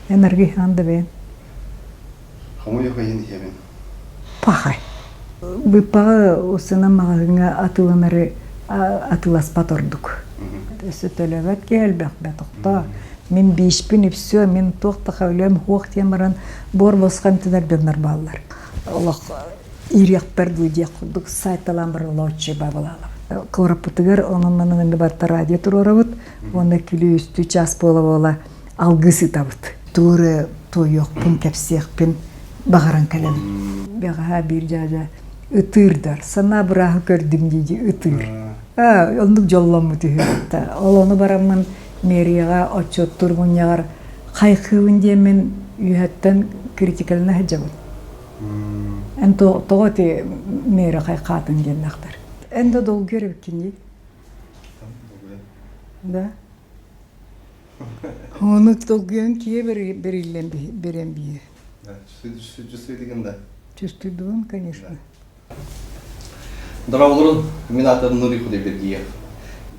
Эн аргыһаан да бэйэн. Хомойуох иһин иһэбин. Пахай. Быыппаҕы усунан маҕаһыыҥҥа атыыланары атыыласпат ордук. Өссө төлөөбөт киһи элбэх бэ тохтоо. Мин биишпин үпсүө, мин туох да үлэм суох диэн баран буор босхо эмтэнэр дьоннор бааллар. Олох иириэхпэр дуу диэх курдук сайталаан барылаоччу бабылаалабыт. Куораппытыгар онон-манан эмиэ барыта радио туруорабыт уонна күлүү-үстүү час буола-буола алгыы сытабыт. Тугу эрэ туойуохпун, кэпсиэхпин баҕаран кэлэбин. Бэҕэһээ биир дьээдьэ ытыырдар, санаа бырааһы көрдүм дии-дии ытыыр. Аа, оннук дьолломмут үһү. Ол ону бараммын мэрияҕа отчуоттуур мунньаҕар хайхыыбын диэммин үөһэттэн критикалана сылдьабын. Эн тоҕо ити мэрия хайхаатын диэннэхтэр. Эн да долгуйар эбиккин дии. Да? Ону долгуйан киэ бериллэн берем бие. Чувствуете да? Чувствую, конечно. Дорооболорун, мин аатым Нури Худайбергиев.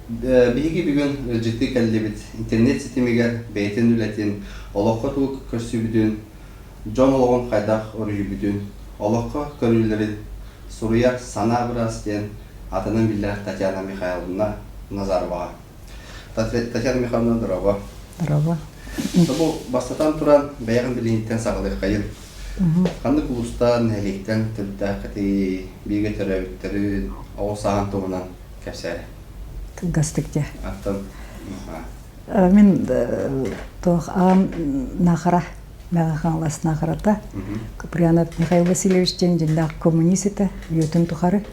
Биһиги бүгүн ыалдьыттыы кэллибит. Интернет ситимигэр бэйэтин үлэтин, олоххо тугу көрсүбүтүн, дьон олоҕун хайдах уруһуйбутун, олоххо көрүүлэрин суруйар Санаа быраас диэн атынан биллэр Татьяна Михайловна Назароваҕа. Татьяна Михайловна, дорообо. Дорообо. Бу бастатан туран бэйэҕин билиниттэн саҕалыаххайын. Ханнык улуустан, нэһилиэктэн төрүттээххитий, бииргэ төрөөбүттэрин, оҕо сааһын туһунан кэпсээ. Кылгастык дьэ. Аттан. Мин туох аҕам Нахара, Мэҥэ Хаҥалас Нахарата, Куприянов Михаил Васильевич диэн дьиҥнээх коммунист этэ, үйэтин тухары.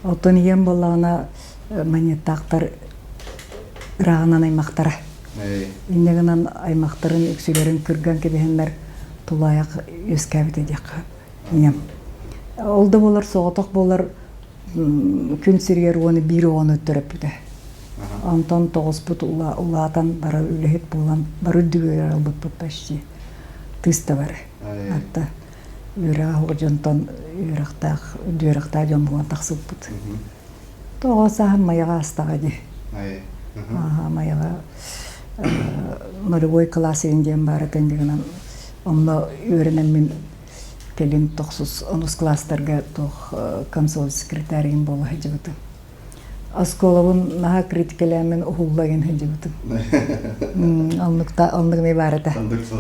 Оттон ийэм буоллаҕына маньыттаахтар ырааҕынан аймахтара. Инньэ гынан аймахтарын үксүлэрин кырган кэбиһэннэр тулаайах үөскээбитэ диэххэ ийэм. Ол да буолар соҕотох буолар күн сиригэр уону биир оҕону төрөппүтэ. Онтон тоҕуспут улаатан бары үлэһит буолан бары үрдүгэр ылбыппыт почти тыыс да бары. Атта үөрэҕэ дьонтон үөрэхтээх үөрэхтээх дьон буолан тахсыбыппыт. Тоҕо сааһым Майаҕа астаҕа дии. Майаҕа нулевой класс диэн баара гынан онно үөрэнэммин кэлин тохсус онус класстарга туох комсомол секретарьын буола сылдьыбытым. Оскуолабын наһаа критикэлээммин уһулла гин сылдьыбытым. Оннукта оннук эмиэ баар этэ.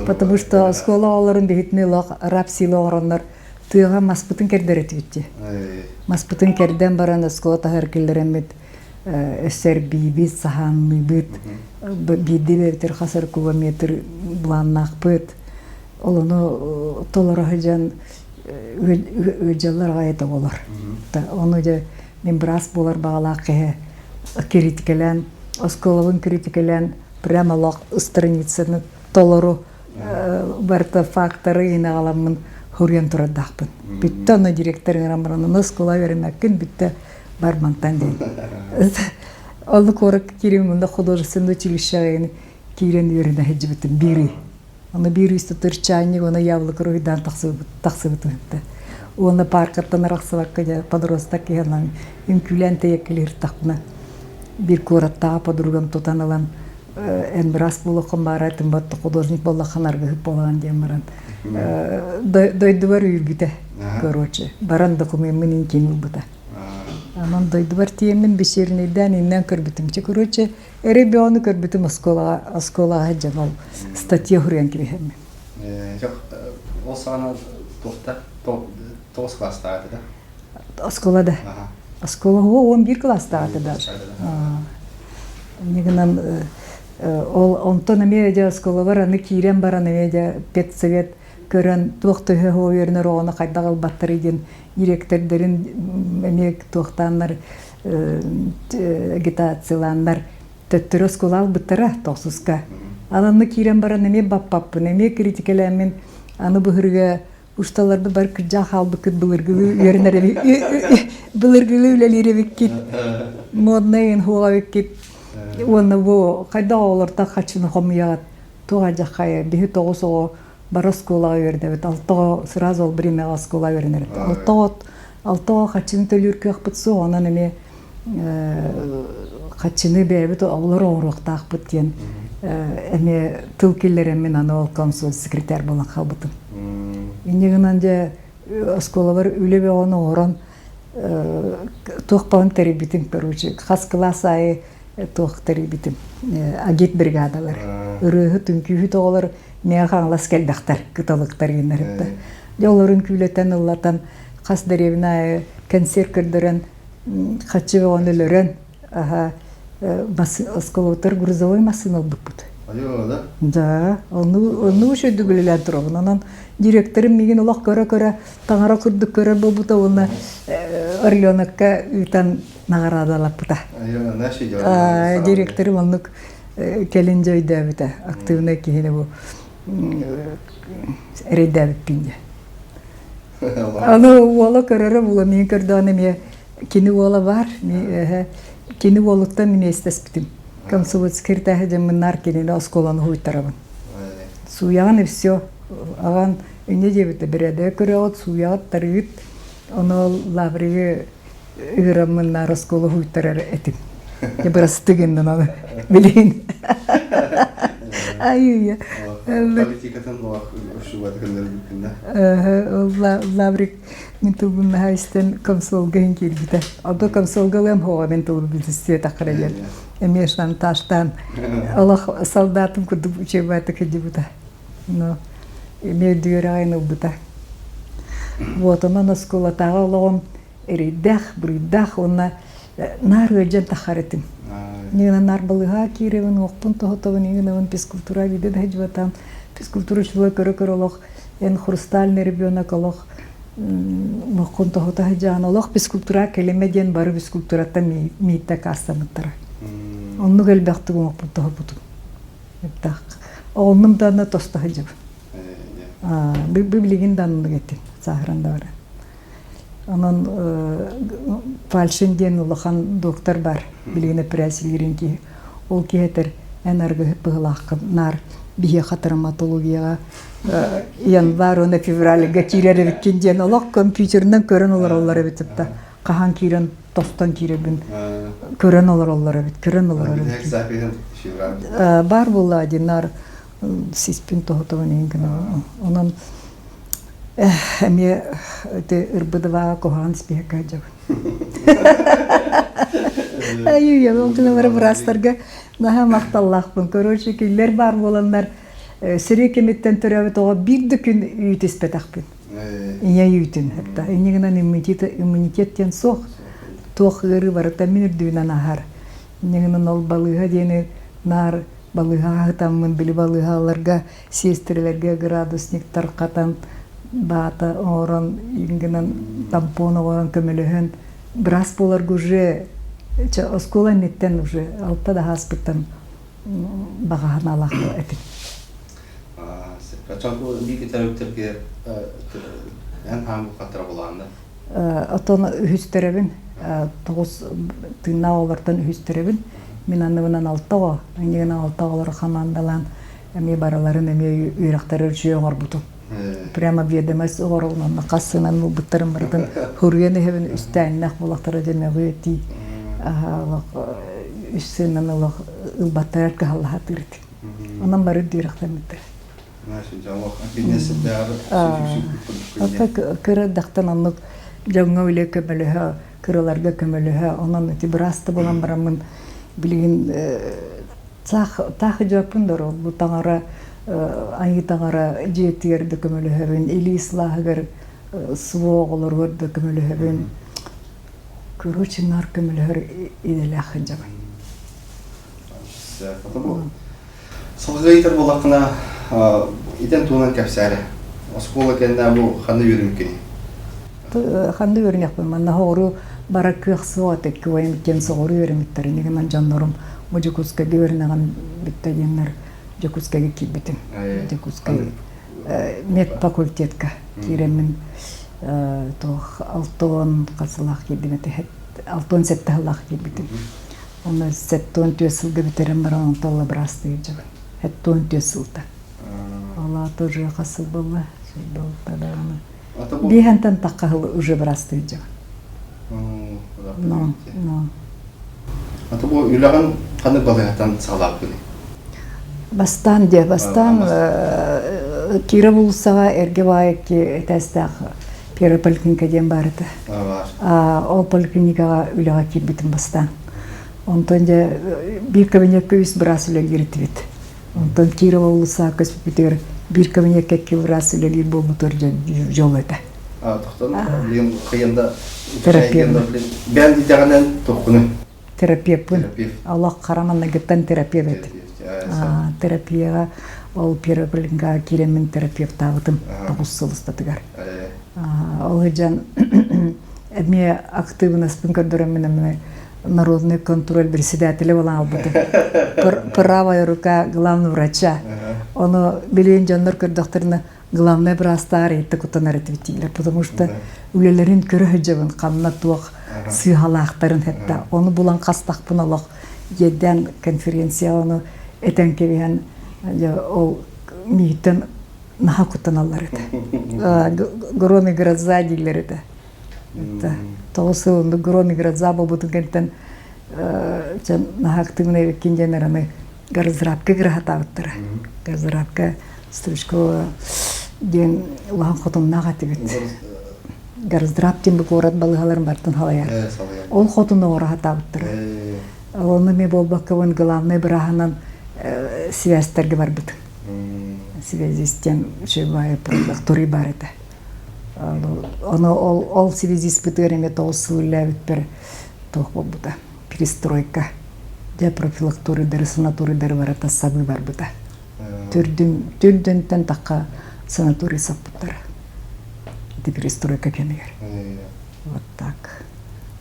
Потому что оскуола оҕолорун биһитини олох раб сила оҥороннор тыаҕа маспытын кэрдэр этибит дии. Маспытын кэрдэн баран оскуола таһыгар киллэрэммит өссө эрбиибит, саһаанныыбыт, биирдии бэйэбитигэр хас эрэ кубометр былааннаахпыт. Ол ону толоро сылдьан ыалдьаллар аҕай этэ оҕолор. Ону дьэ мин быраас буолар баҕалаах киһи критикэлээн, оскуолабын критикэлээн прямо олох страницаны толору барыта факторы инаҕаламмын суруйан турардаахпын. Бүттэ ону директор ыҥыран баран ону оскуола үөрэммэккин бүттэ бар мантан диэн. Онну куоракка киирэн мында художественное училищеҕа киирэн үөрэнэ сылдьыбытым биир ый. Ону биир ый сытыр чайник уонна яблоко уруһуйдаан тахсыбытым этэ. Уонна паркаттан арахсыбакка дьэ подросток киһи үҥкүүлээн тэйэккэлииртахпына биир куораттааҕы подругам тутан ылан эн быраас буолуоххун баара этим бат художник буоллаххын аргыһыт буолаҕын диэн баран дойдубар үүрбүтэ короче баран докумеммын инкин ылбыта онон дойдубар тиийэммин бесернейдээн иннэн көрбүтүм чэ короче эрэ бөҕөнү көрбүтүм оскуолаҕа оскуолаҕа сылдьан ол статья суруйан кэбиһэммин Ол саҕана туохта тоҕус класстаах этэ да Оскуола да. Оскуола 11 класстаах этэ даже. Инньэ гынан ол онтон эмиэ дьэ оскуолабар аны киирэн баран эмиэ дьэ педсовет көрөн туох төһө үөрэнэр оҕону хайдах ылбаттарый диэн директордарын эмиэ туохтааннар агитациялааннар төттөрү оскуола албыттара тохсуска. Ананны киирэн баран эмиэ баппаппын, эмиэ критикэлээммин аны быһырыга Усталарбыт бары кырдьаах хаалбыккыт былыргылыы үөрэнэр былыргылыы үлэлиир эбиккит моднай хуоҕа эбиккит уонна бу хайдах оҕолортон хаччыны хомуйаҕыт туох алдьархайа биһи тоҕус оҕо бары оскуолаҕа үөрэнэбит алта оҕо сразу ол бириэмэҕэ оскуолаҕа үөрэнэр алта оҕо алта оҕо хаччыны төлүүр кыахпыт суох онон эмиэ хаччыны бэйэбит оҕолор оҥоруохтаахпыт диэн. Эмиэ тыл киллэрэммин аны ол комсомол секретарь буолан хаалбытым. Инньэ гынан дьэ оскуолабар үлэ бөҕөнү оҥорон туох баҕын тэрийбитим, короче, хас кылаас аайы туох тэрийбитим агит бригадалар ырыаһыт үҥкүүһүт оҕолор миэхэ хаҥалас кэлбэхтэр кыталыктар гыннарытта дьэ олорун күүлэтэн ыллатан хас дэриэбинэ аайы концерт көрдөрөн хаччы бөҕөнү өлөрөн аха осколоктор грузовой массыына ылбыппыт. Да? Да, онну онну үчүгдүк үлэлээн турабын. Онон директорым миигин олох көрө-көрө таҥара курдук көрөр буолбута уонна Орленокка ыытан наҕараадалаппыта. Директорым оннук кэлин дьэ өйдөөбүтэ. Активнай киһини бу эрэйдээбиппин дьэ. Аны уола көрөрө була миин көрдөөн эмиэ кини уола баар. Кини уолуттан мин иэстэспитим. Комсомольский ыртааһы дьаммыннаар кинини оскуоланы уһуйтарабын. Сууйаҕын и все. Аҕан инньэ диэбитэ бэрээдэгэ көрөҕүт, сууйаҕыт, тарыгыт. Ону ол лавригы ыыраммын наар оскуола уһуйтарар этим. Бырастыы гыннын аны билигин. Ай Политикатын ошубат гыннар Лаврик мин тылбын наһаа истэн комсомолга иһин киирбитэ. Ото комсомолга ылыам хоҕо мин тылбын билсиэ таххара диэн. Эмиэ шантажтаан олох солдатым курдук учебата кыдьыбыта. Но эмиэ үрдүгэр аҕайын ылбыта. Вот онон оскуолатааҕы олоҕум эрэйдээх, буруйдаах уонна наар ыалдьан таххар этим. Нина наар балыһаа киирэбин, уохпун тоһотобун, иҥинэбин физкультура виде да дьыбатаам. Физкультура учула көрө-көрө олох эн хрустальный ребенок олох моххун тоһута сылдьаан олох физкультура кэлимэ диэн бары физкультураттан мииттэ аккаастаммыттара. Оннук элбэхтик уҥуохпун тоһуппутум. Оҕоннум даҕаны тосто сылдьабын. Бу билигин да оннук этим, сааһыран да баран. Онон Фальшин диэн улахан доктор бар, билигин эпэрээссийэлиирин киһи. Ол киһи этэр, эн арыгыһыт быһыылааххын, наар биһиэхэ травматологияҕа январь уонна февральга киирэр эбиккин диэн олох компьютерынан көрөн олороллор эбит да хаһан киирэн тостон киирэбин көрөн олороллор эбит көрөн олорор эбит баар буолла диэн наар сиспин тоһутабын иһин гына онон эмиэ ити ырбыдыбаа куһаҕан спиһэккэ сылдьабын Айыы, ол гына бары быраастарга наһаа махталлаахпын. Короче, кинилэр баар буоланнар сэрии кэмиттэн төрөөбүт оҕо биир да күн үүт испэтэхпин. Ийэ үүтүн. Инньэ гынан иммунитет, иммунитет диэн суох. Туох ыарыы барыта мин үрдүбүнэн аһар. Инньэ гынан ол балыыһа диэни наар балыыһаҕа сытаммын, били балыыһаларга сиэстэрэлэргэ градусниктар хатан баата оҥорон гынан тампон оҥорон көмөлөһөн быраас буоларга уже оскуола инниттэн уже алта да ааспыттан баҕа санаалаах этим. Биир төрөппүттэргэ эн хаан хаттара булаанда? Отон үһүстэребин, тоҕус тыыннаах оҕолортон үһүстэребин. Мин анныбынан алта оҕо, иннигинэн алта оҕолору хамаандалаан эмиэ барыларын эмиэ үөрэхтэрэ үчүгэй оҥорбутум. Прямо ведомость оҥоробун онно хас сынан ылбыттарын барытын хуруйан иһэбин үстээннэх буолахтара диэн мөҕүө этии үс сыынан олох ылбаттарар кыһаллаһатыыр этим. Онон бары үөрэхтэммиттэр. Кыра эрдэхтэн оннук дьоҥҥо үлэ көмөлөһө, кыраларга көмөлөһө, онон ити быраас да буолан бараммын билигин таах дьоппун да бу таҥара айыы таҥара дьиэтигэр да көмөлөһөбүн, илии сылааһыгар СВО оҕолоругар да көмөлөһөбүн. Короче, наар көмөлөһөр идэлээх сылдьабын. Салгыы ыйытар буоллаххына, итэн туһунан кэпсээрэ. Оскуола кэннэ бу ханна үөрүмүккүнүй? Ханна үөрүнэхпин манна соҕуруу барар кыах суох этэ кыайым диэн соҕуруу үөрэммиттэр инигинэн дьоннорум бу Дьокуускайга үөрэнэҕин бүттэ диэннэр Дьокуускайга киирбитим. Дьокуускай медфакультетка киирэммин туох 60 хас сыллаах киирдим этэ 67 сыллаах киирбитим. Онно 74 сылга бүтэрэн баран онтон лабырастыы дьабын. 74 сылта. Ол аата уже хас сыл буолла? Сыл даҕаны. Биэһэнтэн тахха сыл уже бырастыы дьабын. Но, но. Ата бу үлэҕин ханнык балыыһаттан саҕалаабыккыный? Бастаан дьэ, бастаан Киров уулуссаҕа эргэ баай этээстээх Первая поликлиника диэн баар этэ. Ол поликлиникаҕа үлэҕэ киирбитим бастаан. Онтон дьэ биир кабинекка үс быраас үлэлиир этибит. Онтон Кирова уулуссаҕа көспүппүтүгэр биир кабинекка икки быраас үлэлиир буолбутугар дьол этэ. Тохтон билин кыйында бэйэн идэҕинэн тухкуну терапевпын. Олох хара манныгыттан терапевт этим. Терапияҕа ол первый поликлиникаҕа киирэммин терапевтаабытым 9 сыл устатыгар. Ол сылдьан эмиэ актыыбынаспын көрдөрөммүн эмиэ народный контроль председателя буолан албытым. Правая рука главного врача. Ону билигин дьоннор көрдөхтөрүнэ главный быраастаар ыйытта куттанар этибит дииллэр, потому что үлэлэрин көрө сылдьабын, ханна туох сыыһалаахтарын хэтта. Ону булан хастахпын олох иэдээн конференция ону этэн кэбиһэн ол миигиттэн наһаа куттаналлар этэ. Гром и гроза дииллэр этэ. 9 сыл оннук гром и гроза буолбутун кэнниттэн наһаа актыыбынай эбиккин диэн эраны Горздравка граһатаабыттара. Горздравка Стручкова диэн улахан хотуннаах этибит. Горздрав диэн бу куорат балыыһаларын бартын халайар. Ол хотун оҕоро хатаабыттара. Онно эмиэ буолбаккабын главный бырааһынан связьтарга барбытым. Связист диэн үчүгэй профилакторий баар этэ. Ону ол, ол связиспытыгар эмиэ 9 сыл үлэлээбиппэр туох буолбута. Перестройка. Дьэ профилакторийдары, санаторийдары барыта сабыы барбыта. Түрдүн, түрдүнтэн тахха санаторий саппыттара. Ити перестройка кэмигэр. Вот так.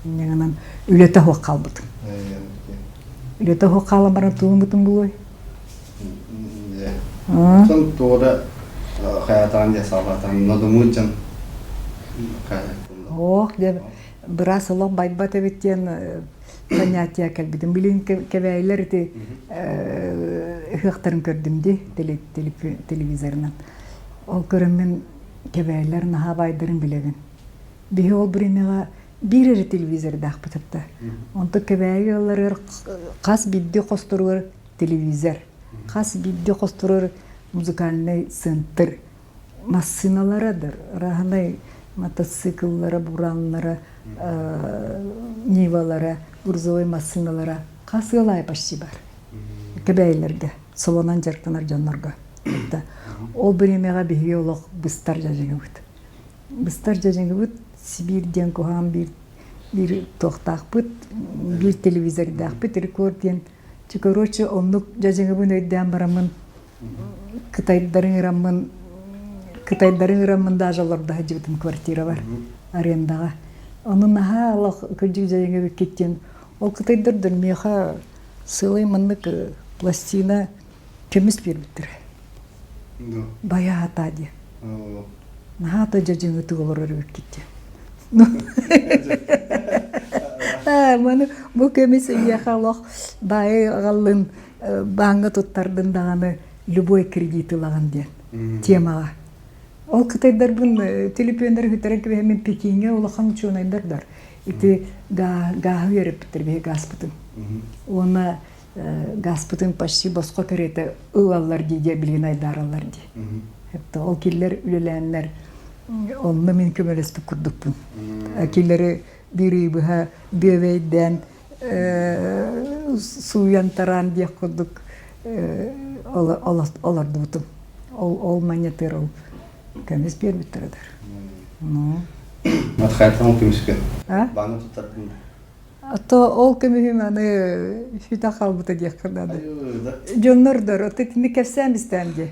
Инньэ үлэтэ суох хаалбытым. Үлэтэ суох хаалан баран тугун булуой? Оттон туора хайатаан дьэ салҕатан нодумуун дьон Ох, дьэ быраас олох байбат эбит диэн понятие кэлбитим. Билин кэбээйилэр ити ыһыахтарын көрдүм дии телевизорынан. Ол көрөммүн кэбээйилэр наһаа баайдарын билэбин. Биһи ол биримэҕэ биир эрэ телевизордаахпыт да. Онтон Кэбээйи ыалларыгар хас биирдии хосторугар телевизор, хас биирдии хосторугар музыкальный центр, массыыналара да раһынай мотоцикллара, бураннара, нивалара, грузовой массыыналара хас ыал аайы почти бар. Кэбээйилэргэ, солонон дьарыктанар дьоннорго. Ол бириэмэҕэ биһиги олох быстар дьадьыгыбыт. Быстар дьадьыгыбыт Сибиир диэн куһаҕан биир биир туохтаахпыт, биир телевизордаахпыт, рекорд диэн. Короче, оннук дьадьыгыбын өйдөөн бараммын кытайдарын ыраммын кытайдарын ыраммын даже олордо сылдьыбытым квартирабар арендаҕа. Ону наһаа олох кырдьык дьайыҥа бүккит диэн ол кытайдар да миэхэ сылай маннык пластина көмүс биэрбиттэрэ. Байаата диэн. Наһаа да дьадьыҥытык олорор эбиккит диэн. Маны бу көмүс эйиэхэ олох баайы аҕаллын бааҥҥа туттардын даҕаны любой кредит ылаҕын диэн темаҕа. Ол кытайдарбын төлөпүөннэр үтэрэн кэбиһэммин Пекиҥҥэ улахан учуонайдар дар. Ити гааһы үөрэппиттэр биһи гааспытын. Уонна гааспытын почти босхо кэриэтэ ылаллар дии диэ билигин айдаараллар дии. Это ол киллэр үлэлээннэр онно мин көмөлөспүт курдукпун. Киллэри биир ый быһа бүөбэйдээн сууйан тараан диэх курдук олордубутум. Ол ол манньатыыр ол көмүс биэрбиттэрэ дэр. Ну. Матхайтан көмүскэ. Бааны туттардын. А то ол көмүһүм аны сүтэ хаалбыта диэххэ наада. Дьоннор дор, ото итини кэпсээн истээн дии.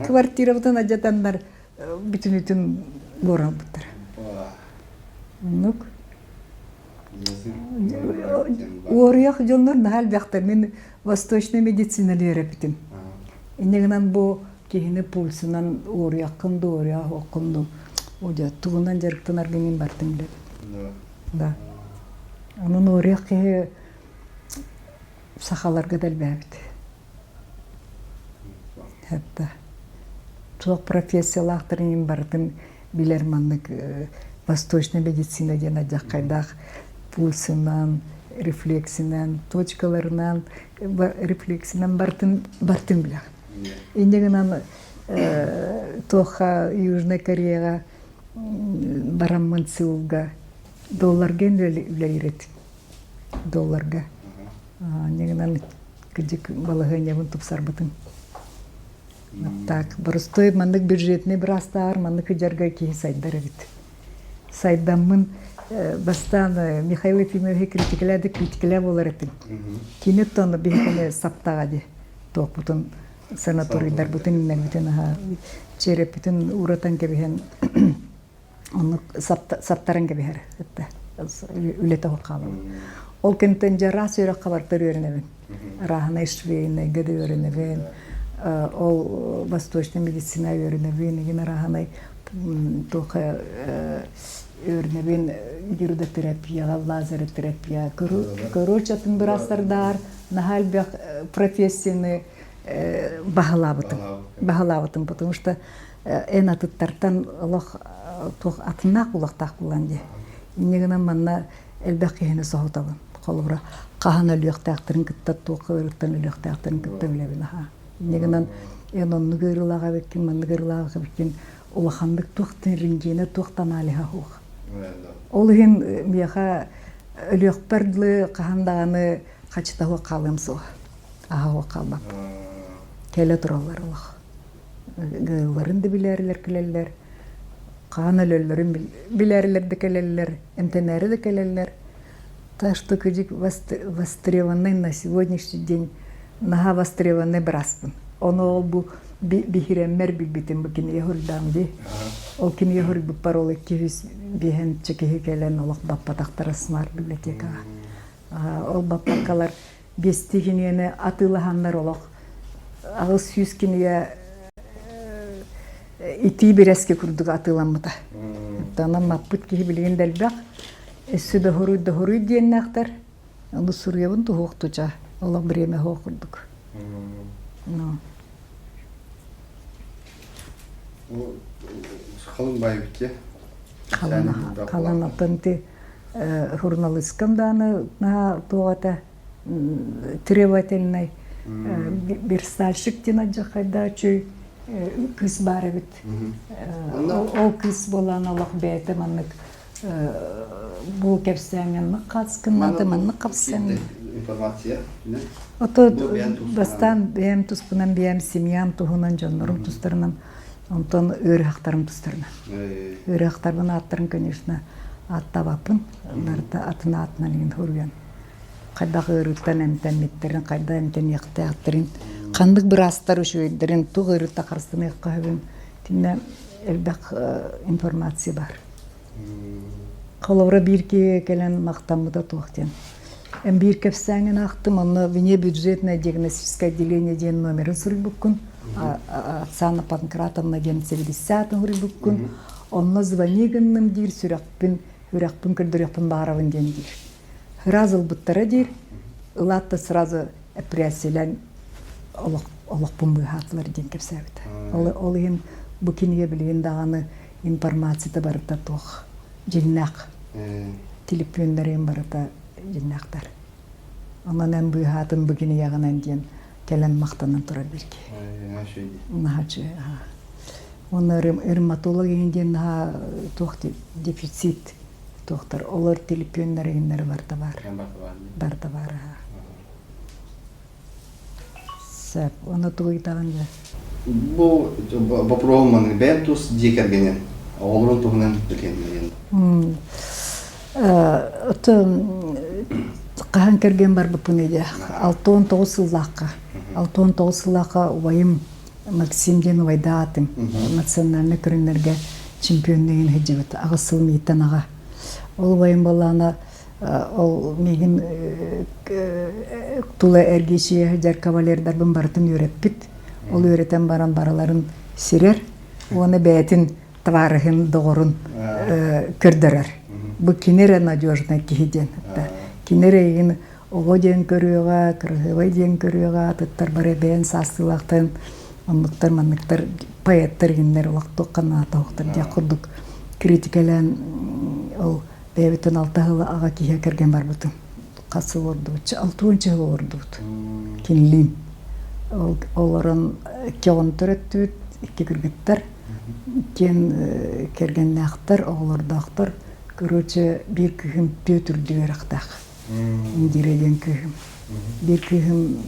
Квартирабытын адьатаннар бүтүнүтүн буоралбыттара. Оннук. Уоруйах дьоннор наһаа элбэхтэр. Мин восточная медицина үөрэппитим. Инньэ гынан бу киһини пульсунан уоруйаххын дуу, уоруйах уоххун дуу, удьа тугунан дьарыктанаргын мин бартын билэбин. Да. Онон уоруйах киһи сахаларга да элбээбит. Это туох профессиялаахтарын иһин барытын билэр маннык восточная медицина диэн адьаххайдаах пульсунан, рефлексинэн, точкаларынан, рефлексинэн бартын, бартын билэҕин. Инньэ гынан туохха Южная Кореяҕа бараммын Сеулга долларга үлэлиир этим. Долларга. Инньэ гынан кырдьык балаһыанньабын тупсарбытым. Так, боростуой маннык бюджетный быраастааҕар маннык ыдьарга киһи сайдар эбит. Сайдаммын бастаан Михаил Ефимович критикэлээ да критикэлээ буолар этим. Кини оттон биһигини саптаҕа дии туохпутун санаторийдарбытын иннэрбитин аһа череппитин ууратан кэбиһэн оннук саптаран кэбиһэр үлэтэ хаалабын. Ол кэнниттэн дьэ араас үөрэххэ барытар үөрэнэбин. Арааһынай швейнайга да үөрэнэбин, ол восточнай медицина үөрэнэбин, игин арааһынай туох үөрэнэбин гирудотерапияҕа, лазеротерапия. Короче, атын быраастардар наһаа элбэх профессияны баһылаабытым. Баһылаабытым, потому что эн атыттартан олох туох атыннаах булахтаах булан дии. Инньэ гынан манна элбэх киһини соһутабын. Холобура, хаһан өлүөхтээхтэрин кытта туох ыарыттан өлүөхтээхтэрин кытта билэбин аһаа. Инньэ гынан эн оннук ыарыылаах эбиккин, маннык ыарыылаах эбиккин улаханнык туох рентгенэ, туох да аналиһа суох. Ол иһин миэхэ өлүөхпэр дылы хаһан даҕаны хачыта суох хаалыам суоҕа. Аһа суох хаалбаппын. Кэлэ тураллар олох. Ыалларын да билээрилэр кэлэллэр, хаан өлөллөрүн билээрилэр да кэлэллэр, эмтэнээри да кэлэллэр. Так что кыдьык востребованный на сегодняшний день наһаа востребованный быраспын. Ону ол бу биһирэммэр билбитим бу кинигэ суруйдаам дии. Ол кинигэ суруйбуппар ол 205 киһи кэлэн олох баппатахтара смарт библиотекаҕа. Ол баппаккалар биэстии кинигэни атыылаһаннар олох 800 кинигэ итии бирэски курдук атыыламмыта. Онон маппыт киһи билигин да элбэх. Өссө да хоруй да хоруй диэннээхтэр. Ону суруйабын туһуохтуча. Олох бириэмэ суох курдук. Ну. Халыҥ баайбыт Халан халан оттон ти журналисткам дааны наһаа туох этэ требовательный верстальщик диэн алдьархайдааччы кыыс баар эбит. Ол кыыс буолан олох бэйэтэ маннык бу кэпсээҥҥэ маннык хаацкыннаата маннык хапсаҥ. Информация. Ото бастаан бэйэм туспунан бэйэм семьям туһунан дьоннорум тустарынан онтон ыарыһахтарым тустарынан. Ыарыһахтарбын ааттарын конечно ааттаабаппын. Барыта атын аатынан иһин суруйан хайдах ыарыыттан эмтэммиттэрин, хайдах эмтэниэхтээхтэрин, ханнык быраастар үчүгэйдэрин, туох ыарыыта харыстаныахха сөбүн итиннэ элбэх информация баар. Холобура биир киһи кэлэн махтаммыта туох диэн. Эн биир кэпсээҥҥин аахтым, онно внебюджетное диагностическое отделение диэн номерын суруйбуккун, Оксана Панкратовна диэн сэбиэдиссэй аатын суруйбуккун, онно звони гынным диир сүрэхпин, сүрэхпин көрдөрүөхпүн баҕарабын диэн диир. Сразу ылбыттара диир, ылаат да сразу эппирээссийэлээн олох олохпун быыһаатылар диэн кэпсээбитэ. Ол, ол иһин бу кинигэ билигин даҕаны информацията барыта туох дьиҥнээх телефоннарын барыта дьиҥнээхтэр. Онон эн быыһаатын бу кинигэҕинэн диэн кэлэн махтанан турар биир киһи. Наһаа үчүгэй. Уонна ревматолог иһин диэн наһаа туох дефицит туохтар олор телефоннар иһиннэр барыта баар. Барыта баар. Сөп. Ону тугу ыйытаҕын дьэ? Бу боппуруоһум маннык бэйэм тус дьиэ кэргэнин, оҕолорун туһунан билиэн Оттон хаһан кэргэн барбыппын дии 69 сыллаахха. 69 сыллаахха убайым Максим диэн убайдаатым. Национальнай көрүҥнэргэ чемпионныгын сылдьыбыт. Аҕыс сыл мииттэн аҕа. Ол убайым буоллаҕына ол миигин тула эргичийэ сылдьар кавалердарбын барытын үөрэппит. Ол үөрэтэн баран барыларын сирэр уонна бэйэтин табаарыһын, доҕорун көрдөрөр. Бу кини эрэ надежный киһи диэн. Кини эрэ эйигин оҕо диэн көрүөҕэ, кыраһыабай диэн көрүөҕэ, атыттар бары бэйэн саастыылаахтарын оннуктар манныктар поэттар иһиннэр олох туохха наада оһохтор диэх курдук критикэлээн ол бэйэбиттэн алта сыл аҕа киһи кэргэн барбытым. Хас сыл олордубут? 60 сыл олордубут. Кинилиин. Ол олорон Икки оҕону төрөттүбүт, икки кыргыттар. Иккиэн кэргэннээхтэр, оҕолордоохтор. Короче, биир кыыһым түөрт үрдүк үөрэхтээх. Индира диэн кыыһым. Биир кыыһым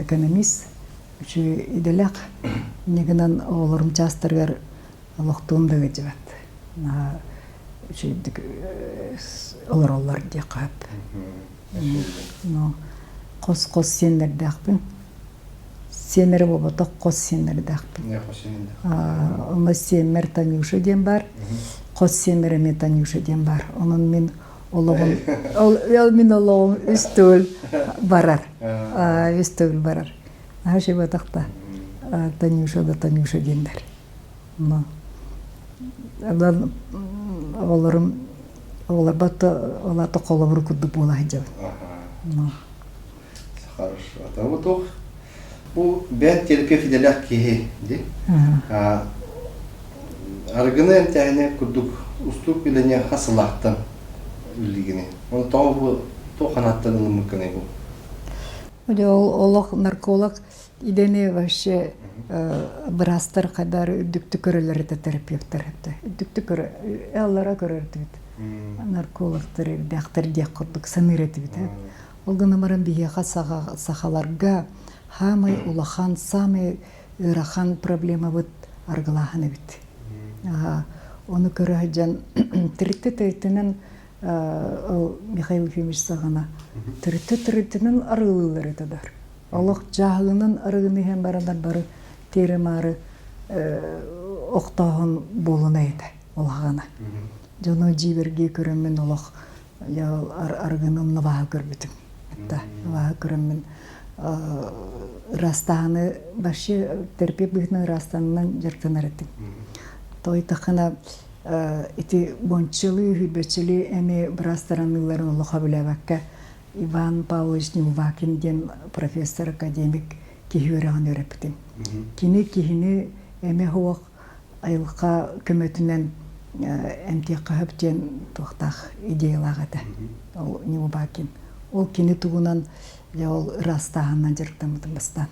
экономист, үчүгэй идэлээх. Инньэ гынан оҕолорум чаастарыгар олохтуум да ыалдьыбат. Наһаа үчүгэйдик олороллор диэххэ сөп. Хос-хос сиэннэрдээхпин. Сиэннэрэ буолбатах, хос сиэннэрдээхпин. Онно сиэммэр Танюша диэн баар, хос сиэммэр эмиэ Танюша диэн баар. Онон мин олоҕум, ол мин олоҕум үс төгүл барар. Үс төгүл барар. Наһаа үчүгэй да Танюша да Танюша диэннэр. Онон оҕолорум оҕолорбор олаата холобур курдук буола сылдьабын. Хорошо. А вот бу бэйэн терапевт идэлээх киһи дии. Арыгыны эмтээһинэ курдук устук үлэни хас сылаахтан үллигини. Оны тоҕо бу туох ханааттан ылыммыккыный бу? Ол олох нарколог идэни вообще быраастар хайдары үрдүктүк көрөлөр этэ терапевтэр этэ. Үрдүктүк көрө аллара көрөрдүбүт. Наркологтар эрдээхтэр диэх курдук саныыр этибит. Ол гынан баран биһиэхэ сахаларга саамай улахан, саамай ыарахан проблемабыт арыгылааһын эбит. Ону көрө сылдьан төрүттэ-төрүттэнэн ол Михаил Ефимович саҕана төрүттэ-төрүттэнэн арыгылыыллар этэ дар. Олох дьааһылынан арыгыны иһэн бараннар бары тиэрэ-маары охтооһун буолунай этэ улаҕана. Дьону дьиибэргии көрөммүн олох арыгыны умнубааһы көрбүтүм. Это абааһы көрөммүн ыраастааһыны вообще терапия быһыытынан ыраастанынан дьарыктанар этим. Тойтахына ити бончалыы, хүрбэччилии эми быраастараныыларын олохо билээбэккэ Иван Павлович Неувакин диэн профессор, академик киһи үөрэҕин үөрэппитим. Кини киһини эмэ суох айылҕа көмөтүнэн эмтиэххэ сөп диэн туохтаах идеялаах этэ. Ол Неубакин. Ол кини тугунан дьэ ол ыраастааһынынан дьарыктаммытым бастаан.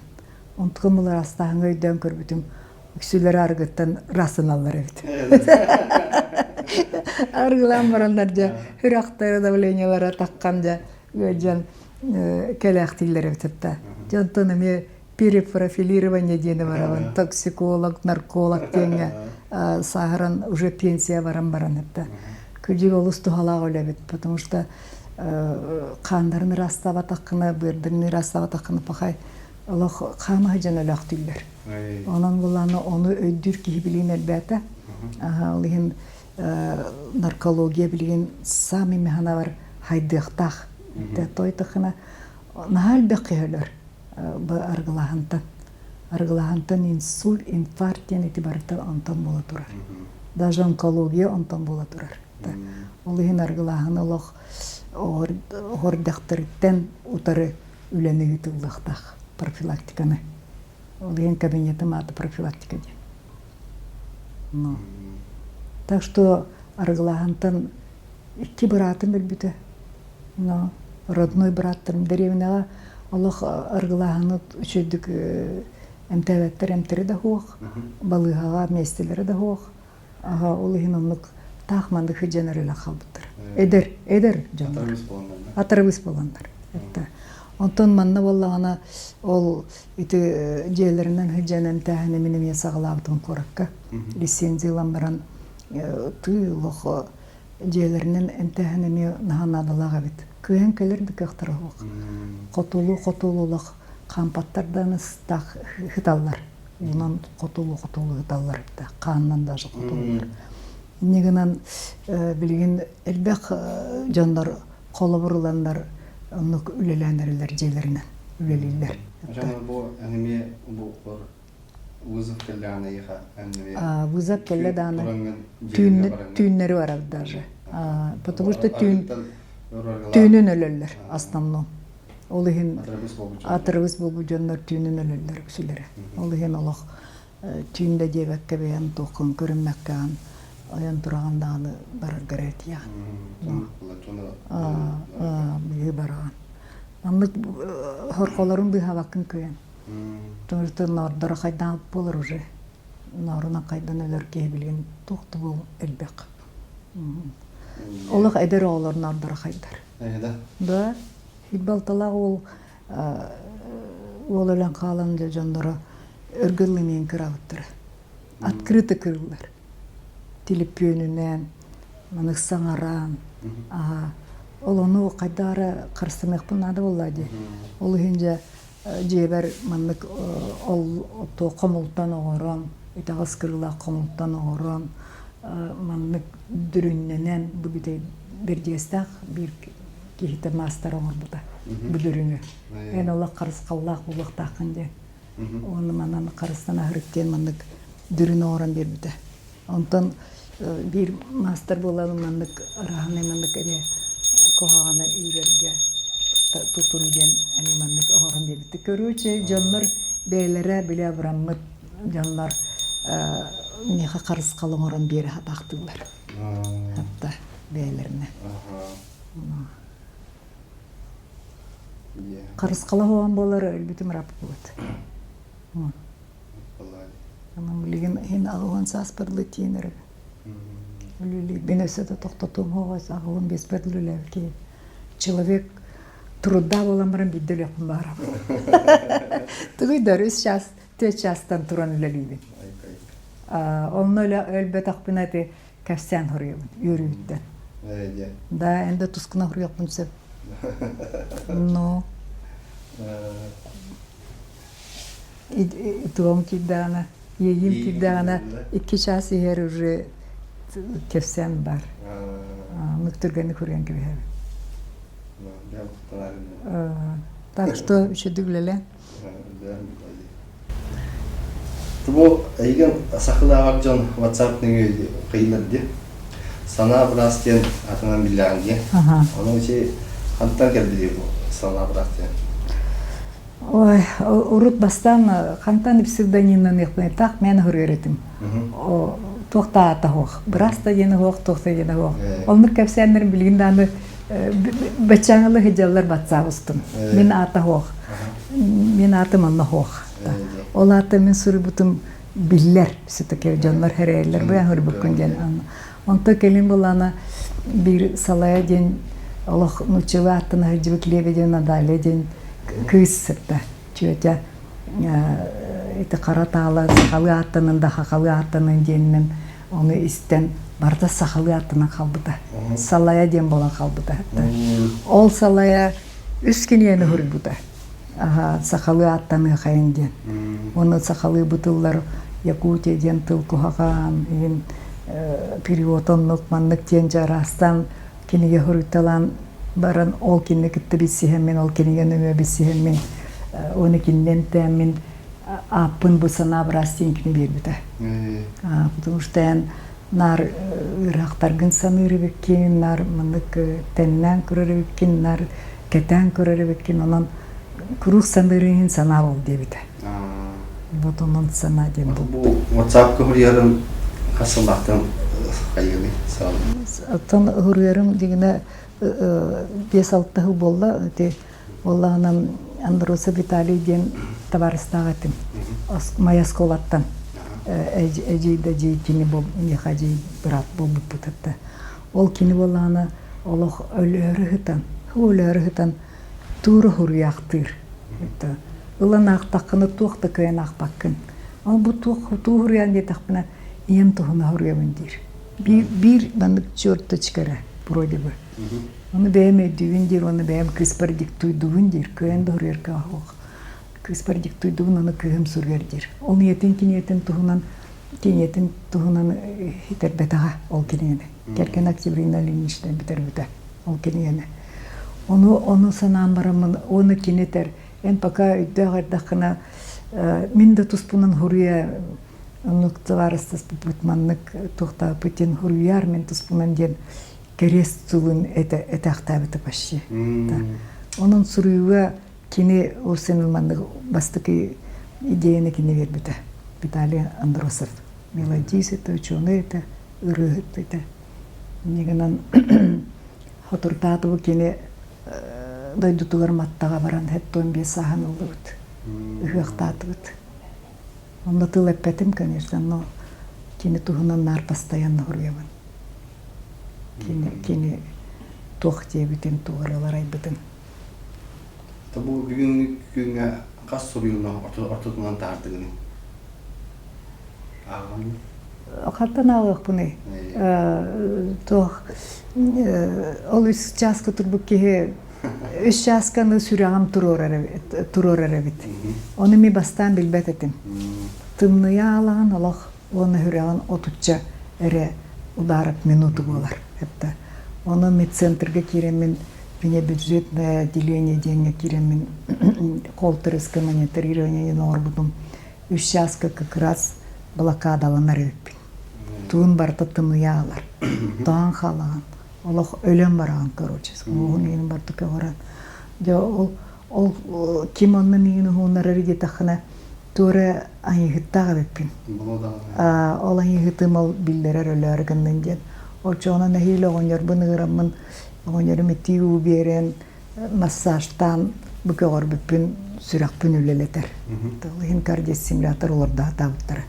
Онтукам ол ыраастааһыҥҥа өйдөөн көрбүтүм үксүлэрэ арыгыттан ыраастаналлар эбит. Арыгылаан бараннар дьэ сүрэхтэрэ давлениелара таххан дьэ ыалдьан кэлээхтииллэр эбит этэ. Дьэ онтон эмиэ перепрофилирование диэни барабын токсиколог, нарколог диэҥҥэ сааһыран уже пенсия баран баран этэ. Кырдьык олус туһалаах үлэ эбит, потому что хааннарын ыраастаабатаххына, быардарын ыраастаабатаххына пахай олох хаама сылдьан өлөөхтүүллэр. Онон булааны ону өйдүүр киһи билигин элбээтэ. Ол иһин наркология билигин саамай механабар хайдыахтаах. Тойтахына наһаа элбэх киһи өлөр бу арыгылааһынтан. Арыгылааһынтан инсульт, инфаркт диэн ити барыта онтон буола турар. Даже онкология онтон буола турар. Ол иһин арыгылааһын олох оһордахтарыттан утары үлэни ыытыллыахтаах профилактиканы. Ол иһин кабинетым аата профилактика диэн. Ну. Так что арыгылааһынтан икки быраатым өлбүтэ. Но родной бырааттарым дэриэбинэҕэ олох арыгылааһыны үчүгдүк эмтээбэттэр эмтэри да суох, балыыһаҕа миэстэлэрэ да суох. Аха, ол иһин оннук таах маннык сылдьан эрэлэ хаалбыттар. Эдэр, эдэр дьоннор. Атарабыс буоланнар. Онтон манна буоллаҕына ол ити дьиэлэринэн сылдьан эмтээһини мин эмиэ саҕалаабытым куоракка. Лицензия ылан баран тыы олох дьиэлэринэн эмтээһин эмиэ наһаа наадалаах эбит. Кыайан кэлэр да кыахтара суох. Хотулуу-хотулуу олох хаампаттар да ыстаах сыталлар. Уунан хотулуу-хотулуу сыталлар эбит. Хаанынан даже хотулуулар. Инньэ гынан билигин элбэх дьоннор холобур ыланнар оннук үлэлээн эрэллэр дьиэлэринэн үлэлииллэр. Бу эмиэ бу вызов кэллэҕинэ эйиэхэ Вызов кэллэ даҕаны түүннэри барар даже. Потому что түүн түүнүн өлөллөр основном. Ол иһин атырыбыс буолбут дьоннор түүнүн өлөллөр үксүлэрэ. Ол иһин олох түүн да диэбэккэ бэйэм туоххун көрүммэккэҕин ойон тураҕын даҕаны бараргар этиэҕин. Быһыы бараҕын. Маннык хорхолорун быыһаабаккын кыайан. Түмүктэн ноордоро хайдаан буолар уже. Ноорунан хайдан өлөр киһи билигин туох да буол элбэх. Олох эдэр оҕолор ноордоро хайдар. Да, балталаах уол уол өлөн хаалан дьонноро өргөллүмиэн кыраабыттара. Открыто кырыллар. Телепүөнүнэн, маннык саҥаран, аха ол ону хайдах эрэ харыстаныахпын наада буолла дии. Ол иһин дьэ дьиэбэр маннык ол туох хомултан оҥорон, итэҕэс кырыылаах хомултан оҥорон, маннык дүрүннэнэн бу бүтэй бэрдигэстээх биир киһитэ маастар оҥорбута бу дүрүнү. Эн олох харысхаллаах буолуохтааххын диэн. Уонна манан харыстан аһарык диэн маннык дүрүн оҥорон биэрбитэ. Онтон биир маастар буолан маннык арааһынай маннык эмиэ куһаҕаны үүрэргэ тутун диэн эмиэ маннык оҥорон биэрбитэ. Короче, дьоннор бэйэлэрэ били абыраммыт дьоннор миэхэ харысхал оҥорон биэрэ сатаахтыыллар. Хатта бэйэлэринэ. Харысхала оһоон буолар өлбүтүм ырааппыт. Онон билигин иһин 80 сааспар дылы тиийэн эрэбин. Үлэлиирбин өссө да тохтотуом суоҕа, 85-пэр дылы үлэлээбит киһи. Человек труда буолан баран биирдэ өлүөхпүн баҕарабын. Тугуй да үс час, түөрт чаастан туран үлэлиибин. Онно өлбөтөхпүнэ ити кэпсээн хоруйабын үөрүүттэн. Да, эн да тускуна хоруйуохпун сөп. Но туом киирдэҕинэ, иэйиим киирдэҕинэ икки чаас иһэр уже кэпсээн бар. Оннук түргэнник суруйан кэбиһэбин. Так что үчүгэй үлэлээн. Бу эйигин сахалааҕар дьон WhatsApp нөҥүө кыйылар дии. Санаа быраас диэн атынан биллэҕин дии. Ону ити хантан кэлбитий бу санаа быраас диэн? Ой, урут бастаан хантан псевдонимнаныахпын так мен хоруйар этим. Туох да аата суох. Быраас да диэн суох, туох да диэн суох. Оннук кэпсээннэрин билигин даҕаны баччааҥылы сылдьаллар батсаап устун. Мин аата суох. Мин аатым онно суох. Ол аата мин суруйбутум биллэр. Все-таки дьоннор хэрээллэр бу суруйбуккун диэн. Онто кэлин булана биир салая диэн олох нууччалыы ааттана сылдьыбыт Лебедева Наталья диэн кыыс сытта. Тетя ити хара таала сахалыы ааттанын да хахалыы ааттанын диэнинэн ону истэн барыта сахалыы ааттанан хаалбыта. Салая диэн буолан хаалбыта. Ол салая үс кинигэни суруйбута. Сахалыы ааттаныахайын диэн. Уонна сахалыы бытыллар Якутия диэн тыл куһаҕан, иһин перевод оннук маннык диэн дьараастаан кинигэ суруйталаан баран ол кинини кытта билсиһэммин, ол кинигэ нөҥүө билсиһэммин, уонна кининэн тээммин ааппын бу санаа быраас диэн кини биэрбитэ. Потому что эн наар ыарахтаргын саныыр эбиккин, наар маннык тэннээн көрөр эбиккин, наар кэтээн көрөр эбиккин, онон куруук саныырын иһин санаа бол диэбитэ. Вот онон санаа диэн бу. Бу WhatsApp-ка суруйарым хас сыллаахтан хайыамый Оттон суруйарым дигинэ 5-6 сыл буолла. Ити Буоллаҕынан Андросов Виталий диэн табаарыстаах этим. Моя оскуолаттан эдьиий да эдьиий кини миэхэ эдьиий быраат буолбуппут этэ. Ол кини буоллаҕына олох өлөөрү сытан, өлөөрү сытан туура суруйаахтыыр. Ылан аахтаххына туох да кыайан аахпаккын. Ол бу туох туу суруйан диэтэхпинэ ийэм туһуна суруйабын диир. Биир, биир маннык черточка эрэ вроде бы. Ону бэйэм өйдүүбүн диир уонна бэйэм кыыспар диктуйдуубун диир. Кыайан да суруйар кыаҕа суох. Кыыспар диктуйдуубун, ону кыыһым суруйар диир. Ол ийэтин кинигэтин туһунан кинигэтин туһунан хитэрбэтэҕэ ол кинигэни. Кэргэн Октябрина Ильинична бүтэрбитэ ол кинигэни. Ону ону санаан бараммын уонна кини этэр эн пока өйдөөх эрдэххинэ мин да туспунан суруйа оннук табаарыстаспыппыт маннык туохтаабыт диэн суруйаар мин туспунан диэн кэриэс тылын этээхтээбитэ почти. Онон суруйууга кини ол син маннык бастакы идеяны кини биэрбитэ. Виталий Андросов. Мелодист это, ученый это, ырыаһыт этэ. Инньэ гынан Хотурдаатыбы кини дойдутугар Маттаҕа баран 75 сааһын ыллыбыт. Ыһыахтаатыбыт. Онно тыл эппэтим, конечно, но кини туһунан наар постоянно суруйабын. Кини, кини туох диэбитин, тугу эрэ айбытын. Бу бүгүҥҥү күҥҥэ хас суруйууну ортотунан таһаардыгыный? Ааҕаҥҥын? Хантан ааҕыахпыный? Туох ол үс чааска турбут киһи үс чаасканы сүрэҕим туруорар эбит. Ону ми бастаан билбэт этим. Тымныйа аалаҕын олох уонна сүрэҕин отучча эрэ ударов минуту буолар. Это Ону медцентрга киирэммин внебюджетное отделение диэҥҥэ киирэммин холтерское мониторирование диэн оҥорбутум. Үс чааска как раз блокадаланар эбиппин. Туун барыта тымныйа аалар. Тоон хаалаҕын. Олох өлөн бараҕын, короче. Уоһун иһин барыта көҕөрөн. Дьэ ол ол ким онно миигин уһуунарар диэтэххинэ, туора айыыһыттаах эбиппин. Ол айыыһытым ол биллэрэр өлөөрү гыннын диэн. Оччоҕуна нэһиилэ оҕонньорбун ыыраммын, оҕонньорум итии уу биэрэн, массажтаан бу көҕөрбүппүн, сүрэхпин үлэлэтэр. Ол иһин кардиостимулятор олордоотаабыттара.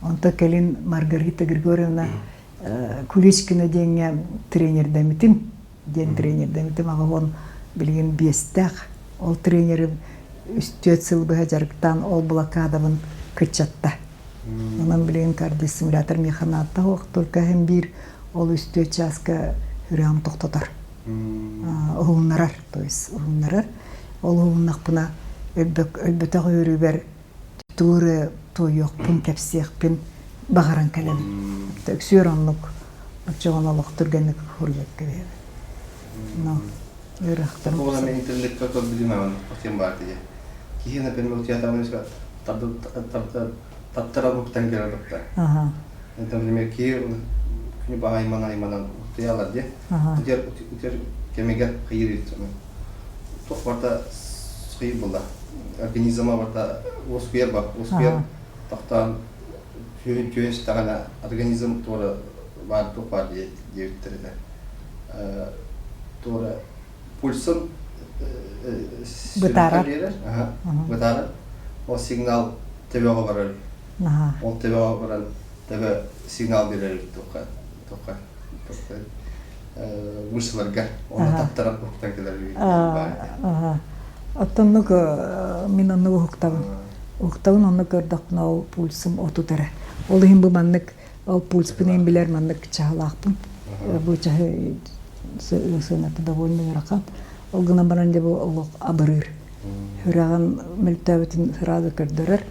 Онто кэлин Маргарита Григорьевна Куличкина диэҥҥэ тренердэммитим диэн тренердэммитим аҕа билигин биэстээх. Ол тренерим үс-түөрт сыл быһа дьарыктаан ол блокадабын кыччатта. Онон билигин кардиостимулятор миэхэ наадта суох, только иһин биир ол үс-түөрт чааска сүрэҕим тохтотор. Уһуннарар, то есть уһуннарар. Ол уһуннахпына өлбөтөх үөрүүбэр тугу эрэ туойуохпун, кэпсиэхпин баҕаран кэлэбин. Өксүөр оннук оччоҕуна олох түргэнник суруйан кэбиһэбин. Но ыарахтарым. Тугунан мен интернетка көрбүтүм аҕын хотим баар дии. Киһи например утуйатаҕына таптара буктан кэлэр тапта. Это, например, киһи күнү баҕа айманан утуйалар дии. Утуйар утуйар кэмигэр хайыр туох барыта сыйы буолла. Организма барыта уоскуйар бар, уоскуйар тохтоон түһүн түһүн ситтэҕинэ организм туора баар туох баар диэбиттэр этэ. Туора пульсын бытаарар. Бытаарар. Ол сигнал төбөҕө барар. Ол төбөҕө баран төбө сигнал биэрэр туохха туохха мышцаларга онно таптаран уһуктан кэлэр Оттоннук мин оннук уһуктабын. Уһуктабын онно көрдөхпүнэ ол пульсум отут эрэ. Ол иһин бу маннык ол пульспун иһин билэр маннык чаһылаахпын. Бу чаһы сыаната довольно ыарахан. Ол гынан баран дьэ бу олох абырыыр. Сүрэҕин мөлтөөбүтүн сразу көрдөрөр.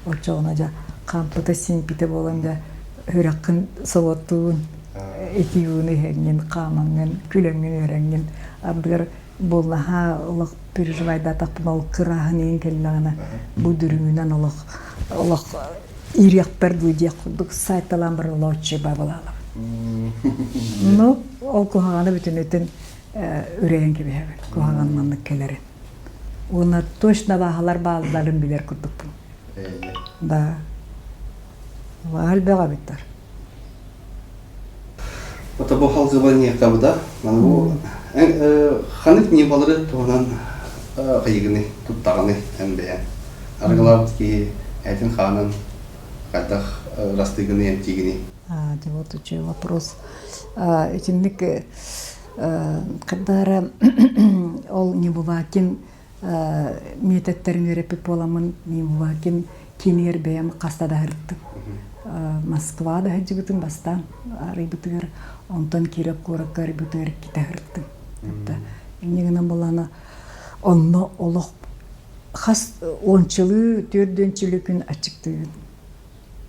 Оччоҕуна дьэ хаампыта сиҥпитэ буолан дьэ сүрэххин солоттуун, итии ууну иһэҥҥин, хаамаҥҥын, күлэҥҥин, үөрэҥҥин ардыгар буоллаһаа олох переживайдаатахпына ол кырааһын иһин кэллэҕинэ бу дүрүҥүнэн олох олох иириэхпэр дуу диэх курдук сайталаан баран олооччу баабалаалабын. Ну, ол куһаҕаны бүтүнүтүн үрэйэн кэбиһэбин. Куһаҕан маннык кэлэрин. Уонна точно бааһалар баалларын билэр курдукпун. Да. Элбэх эбиттэр. Ото бу халгыбаньыакабыда маны бу ханык ньымалары туһунан хайыгыны туттаҕыны эн бэйэн арыгылаабыт киһи этин хаанын хайдах ырастыгыны эмтиигини А, вот үчүгэй вопрос. Итинник Кырдаара ол Небулакин миэтэттэрин үөрэппит буоламмын Небулакин киинигэр бэйэм хаста да сырыттым. Москва да сылдьыбытым бастаан арыйбытыгар, онтон Киров куоракка арыйбытыгар иккитэ сырыттым. Инньэ гынан буоллаҕына онно олох хас уончалыы, түөрдүөнчэлүү күн аччыктыыбын.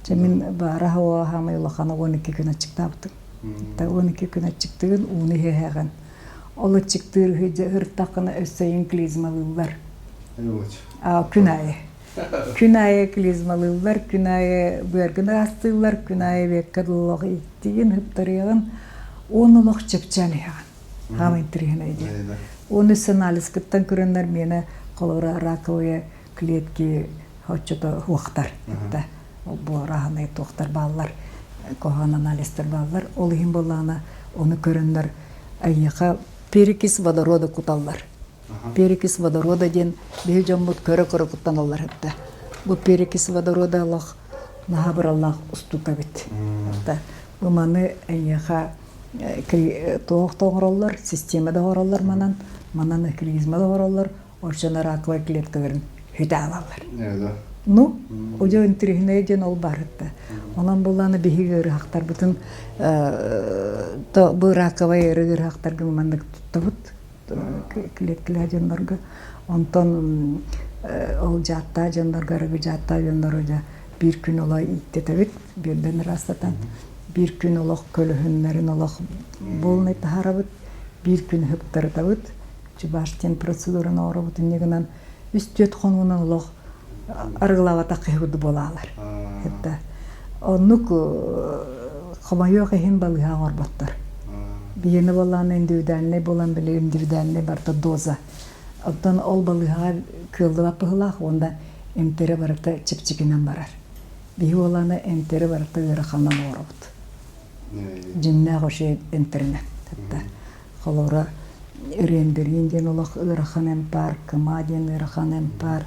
Дьэ мин баара хаамай улахана 12 күн аччыктаабытым. 12 күн аччыктыгын, ууну иһэһэҕин. Ол аччыктыыр ыртаххына өссө иҥ клизмалыыллар. Күн аайы. Күн аайы клизмалыыллар, күн аайы быаргын ыраастыыллар, күн аайы бэккэ олох иттигин, ыптарыаҕын, уон олох чэпчээн иһэҕин. Хаамай интэриэһинэй диэн. Уон үс анализкыттан көрөннөр миэнэ холобура раковые клетки оччото уохтар да бу рааһынай туохтар бааллар куһаҕан анализтар бааллар ол иһин буоллаҕына ону көрөннөр эйиэхэ перекись водорода куталлар. Перекись водорода диэн биһи дьоммут көрө-көрө куттаналлар этэ. Бу перекись водорода олох наһаа быраллаах устуука эбит. Бу маны эйиэхэ туох да оҥороллор, система да оҥороллор манан, манан клизма да оҥороллор, оччоно раковай клеткаларын хүтэ алаллар. Ну, удьо интириһинэй диэн ол баар этэ. Онон буллааны биһиги ыарыһахтарбытын бу раковай ыарыһахтарга маннык туттабыт клеткалаах дьоннорго. Онтон ол дьааттаах дьоннорго, арыгы дьааттаах дьоннору дьэ биир күн оло ииттэтэбит, биирдэн ыраастатан, биир күн олох көлөһүннэрин олох буолунай таһаарабыт, биир күн ыһыктарытабыт, Чубаш диэн процедураны оҥоробут инньэ гынан үс-түөрт хонугунан олох арыгылаабатах киһи курдук буолаалар. Это оннук хомойуох иһин балыыһа оҥорботтор. Биһиэнэ буоллаҕына индивидуальнай буолан били индивидуальнай барыта доза. Оттон ол балыыһаҕа кыаллыбат быһыылаах уонна эмтэрэ барыта чэпчэкинэн барар. Биһи буоллаҕына эмтэрэ барыта ыараханынан оҥоробут. Дьиҥнээх вообще эмтэринэн. Холобура, Рендерин диэн олох ыарахан эмп баар, Кыма диэн ыарахан эмп баар,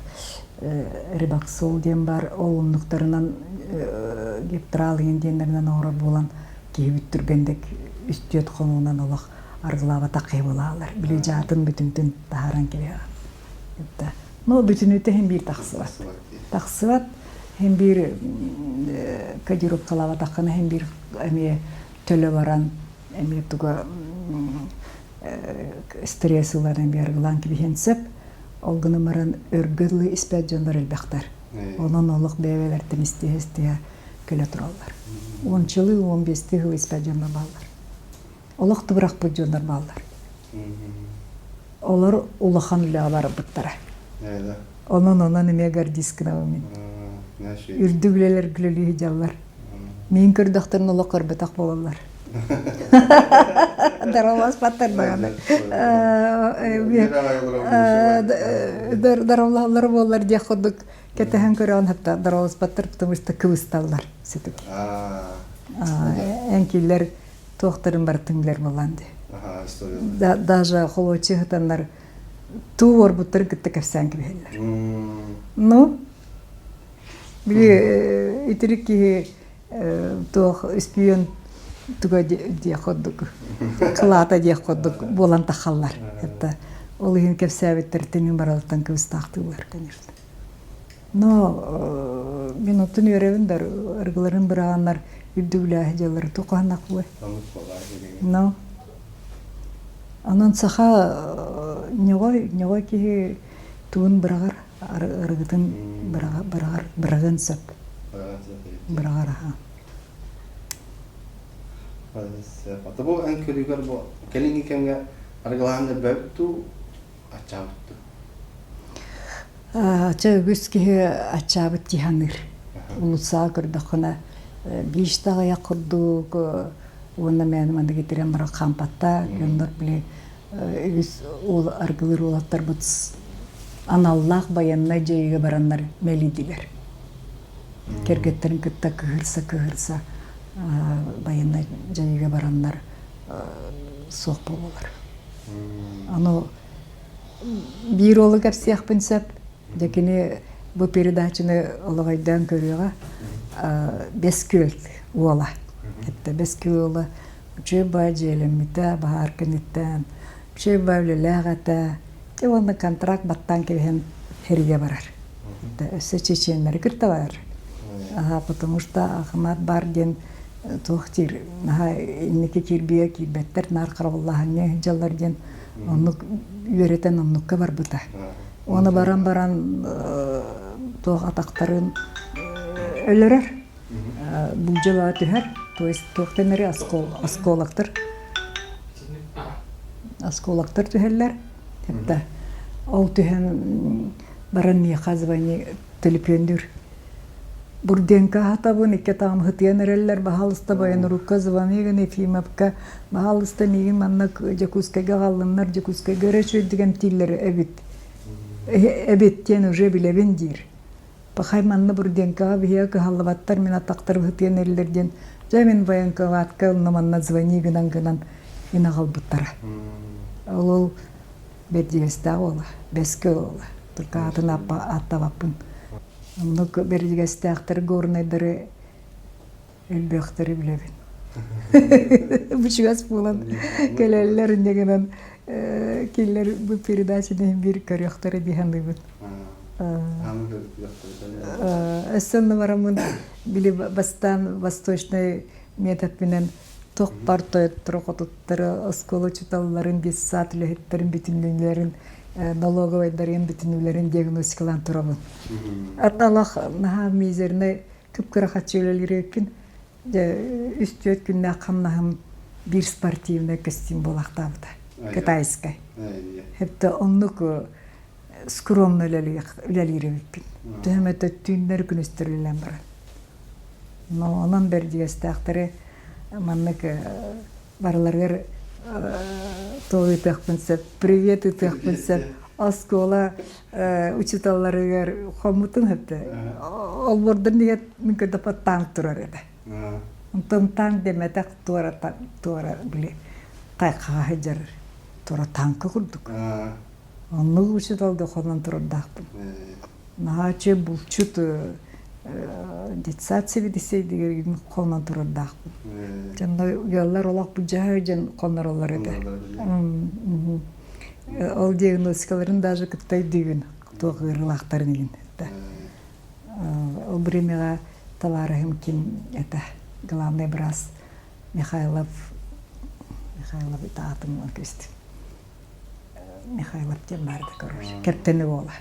Рибаксол диэн баар. Ол оннуктарынан гептрал иһин диэннэринэн оҥорор буолан киһибит түргэнник үс-түөрт хонугунан олох арыгылаабатах киһи буолаалар. Били дьаатын бүтүнтүн таһааран кэбиһэҕин. Но бүтүнүүтэ иһин биир тахсыбат. Тахсыбат, иһин биир кодировкалаабатаххына иһин биир эмиэ төлө баран эмиэ туга стресс ылан эмиэ арыгылаан кэбиһиэн сөп. Ол гынан баран өргө дылы испэт дьоннор элбэхтэр. Онон олох бэйэ-бэйэлэриттэн истиһэ-истиһэ кэлэ тураллар. Уончалыы, уон биэстии сыл испэт дьоннор бааллар. Олох да бырахпыт дьоннор бааллар. Олор улахан үлэҕэ барбыттара. Онон онон эмиэ гордись гынабын мин. Үрдүк үлэлэргэ үлэлии сылдьаллар. Миин көрдөхтөрүнэ олох көрбөтөх буолаллар. Дараласпаттар даҕаны. Даралаһаллар буоллар диэх курдук кэтэһэн көрөҕүн хатта дараласпаттар потому что кыбысталлар все-таки. Эҥкиллэр туохтарын барытын билэр буоллаан дии. Даже холуочу ыһытаннар туу уорбуттарын кытта кэпсээн кэбиһэллэр. Ну, били итирик киһи туох үспүйүөн туга диэх курдук кылаата диэх курдук буолан тахаллар. Это ол иһин кэпсээбиттэр мин баралыттан кыбыстаахтыыллар, конечно. Но мин оттон үөрэбин да арыгыларын быраҕаннар үрдүгүлээһи дьаллары тухааннах буой. Но онон саха ньоҕой ньоҕой киһи тугун быраҕар арыгытын быраҕар быраҕыан сөп. Быраҕар аха. Ата бу эн көрүүгэр бу кэлиҥҥи кэмҥэ арыгылаһан элбээбит дуу, аччаабыт дуу? Чэ үгүс киһи аччаабыт дии саныыр. Улуссаҕа көрдөххүнэ биир да аҕыйах курдук уонна мээнэ маннык итирэн баран хаампаттар. Дьоннор били үгүс уол аргылыыр уолаттарбыт аналлаах байыаннай дьайыыга бараннар мэлийдилэр. Кэргэттэрин кытта кыһырса-кыһырса байыаннай дьайыыга бараннар суох буоллулар. Аны биир уолу кэпсиэхпин сөп. Дьэ кини бу передачаны олох өйдөөн көрүөҕэ. Бэс Күөл уола. Эттэ Бэс Күөл уола үчүгэй баай дьиэлэммитэ, баһаар кэнниттэн үчүгэй баай үлэлээх этэ. Дьэ уонна контракт баттаан кэбиһэн сэриигэ барар. Өссө чеченнэри кытта барар. Аха, потому что Ахмат бар диэн туох диир наһаа инники кирбигэ киирбэттэр, наар харабыллааһыҥҥа сылдьаллар диэн оннук үөрэтэн оннукка барбыта. Оны баран баран туох атахтарын өлөрөр, булдьалаа түһэр, то есть туохтан эрэ осколоктар осколоктар түһэллэр. Это ол түһэн баран миэхэ звони төлөпүөннүүр. Бурденко аһатабын, икки атаҕым ытыйан эрэллэр, баһаалыста военрукка звони гын Ефимовка, баһаалыста миигин манна Дьокуускайга аҕаллыннар, Дьокуускайга эрэ үчүгэйдик эмтииллэр эбит. Эбит диэн уже билэбин диир. Пахай манна Бурденкоҕа биһиэхэ кыһаллыбаттар, мин атахтарым ытыйан эрэллэр диэн, дьэ мин военкоматка онно манна звони гынан гынан ин аҕалбыттара. Ол ол. Бэрдьигэстээх уола, Бэскэ уола. Только аатын ааттаабаппын. Оннук бэрдьигэстээхтэр горнайдары элбэхтэри билэбин. Бучугас буолан кэлэллэр инньэ гынан кинилэр бу передачаны биир көрүөхтэрэ дии саныыбын. Өссө онно бараммын били бастаан восточный методпинэн туох бар тойоттору хотуттары оскуола учууталларын детсад үлэһиттэрин бүтүннүүлэрин налоговайдарын бүтүнүүлэрин диагностикалаан турабын. Атталах наһаа мизернэй кып-кыра харчы үлэлиир Дьэ, үс-түөрт күннээх хамнаһым биир спортивнай костюм буолаахтаабыта. Китайскай. Хэптэ оннук скромно үлэлиир эбиппин. Төһөм өтө түүннэр күнүстэр үлэлээн баран. Но онон бэрдьигэстээхтэри маннык барыларыгар туох ыытыахпын сөп, привет ыытыахпын сөп. Оскуола учууталларыгар хоммутум өттө. Олбордон иһэ мин көрдөппөт танк турар этэ. Онтон танк дэмэтэх туора туора били тайхаҕа сылдьар туора танка курдук. Оннук учууталга хонон турардаахпын. Наһаа үчүгэй булчут детсад сэбиэдиссэйдигэр хонон турардаахпын. Дьонно ыаллар олох былдьаһа дьон хоннороллор этэ. Ол диагностикаларын даже кытта өйдүүбүн туох ыарыылаахтарын иһин. Ол времяҕа табаарыһым ким это главный брас Михайлов Михайлов это аатын көстүм. Михайлов диэн баар да короче кэптэни буола.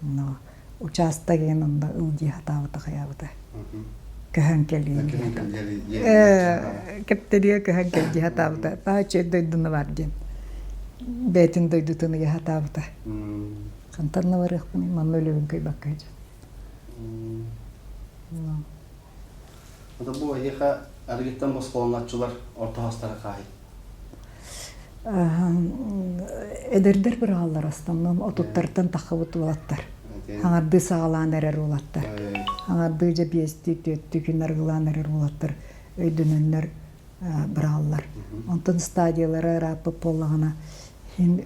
Но учаастак иһин онно ыл дии сатаабыта хайаабыта. Көһөн кэлиин Кэптэнигэ көһөн кэл дии сатаабыта. Тааччы дойдуну бар диэн. Бэйэтин дойдутун ыйа сатаабыта. Хантан да барыахпыный, манна үлэбин кыйбакка дьон. Это бу эһиэхэ арыгыттан босхолонооччулар орто хастара хаай? Эдэрдэр быраҕаллар основном отуттартан таххыбыт уолаттар. Хаҥардыы саҕалаан эрэр уолаттар. Хаҥардыы дьэ биэстии, түөртүү күн арыгылаан эрэр уолаттар өйдөнөннөр быраҕаллар. Онтон стадиялара ырааппыт буоллаҕына иһин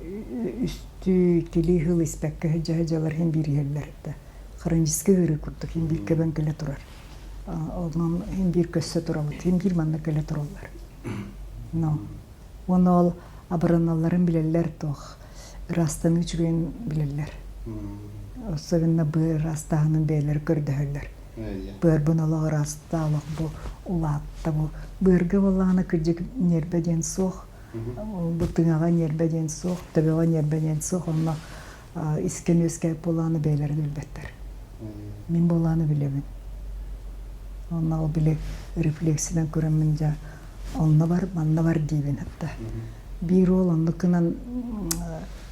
үстүү, иккилии сыл испэккэ сылдьа-сылдьалар иһин биир иһэллэр да. Хроническай ыарыы курдук иһин биир көбөн кэлэ турар. Онон иһин биир көссө турабыт, иһин биир манна кэлэ тураллар. Но уонна ол абыраналларын билэллэр туох ыраастаныы үчүгэйин билэллэр. Особенно быар ыраастааһынын бэйэлэрэ көрдөһөллөр. Быарбын олох ыраастаа, олох бу улаатта бу. Быарга буоллаҕына кырдьык ньиэрбэ диэн суох. Бу тыҥаҕа ньиэрбэ диэн суох, төбөҕө ньиэрбэ диэн суох. Онно искэн үөскээбит буоллаҕына бэйэлэрэ да билбэттэр. Мин буоллаҕына билэбин. Онно ол били рефлексинэн көрөммүн дьэ онно бар, манна бар диибин хатта. Биир уол оннук гынан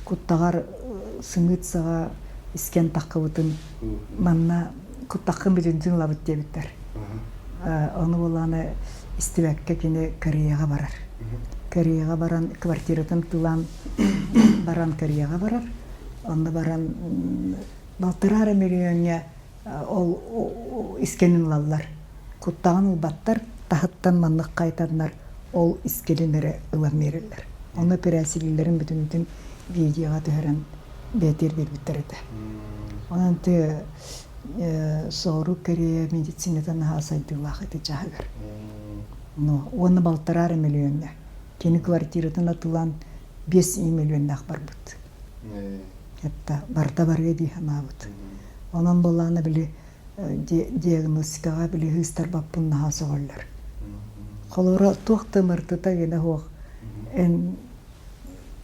куттаҕар сымыыт саҕа искэн таххыбытын манна куттаххын бүтүнтүн ылабыт диэбиттэр. Ону буоллаҕына истибэккэ кини Кореяҕа барар. Кореяҕа баран квартиратын тылаан баран Кореяҕа барар. Онно баран балтараа эрэ мөлүйүөҥҥэ ол искэнин ылаллар. Куттаҕын ылбаттар, таһыттан маннык хайтаннар ол искэлин эрэ ылан биэрэллэр. Ону эпэрээссийэлииллэрин бүтүнүтүн видеоҕа түһэрэн бэйэтигэр биэрбиттэр этэ. Онон ты соҕуруу Корея медицината наһаа сайдыылаах ити чааһыгар. Но уонна балтараа эрэ мөлүйүөҥҥэ. Кини квартиратын атыылаан 5 мөлүйүөннээх барбыт. Это барыта барыа дии санаабыт. Онон буоллаҕына били диагностикаҕа били ыыстарбаппын наһаа сөҕөллөр. Холобура туох да ымыртыта гына суох эн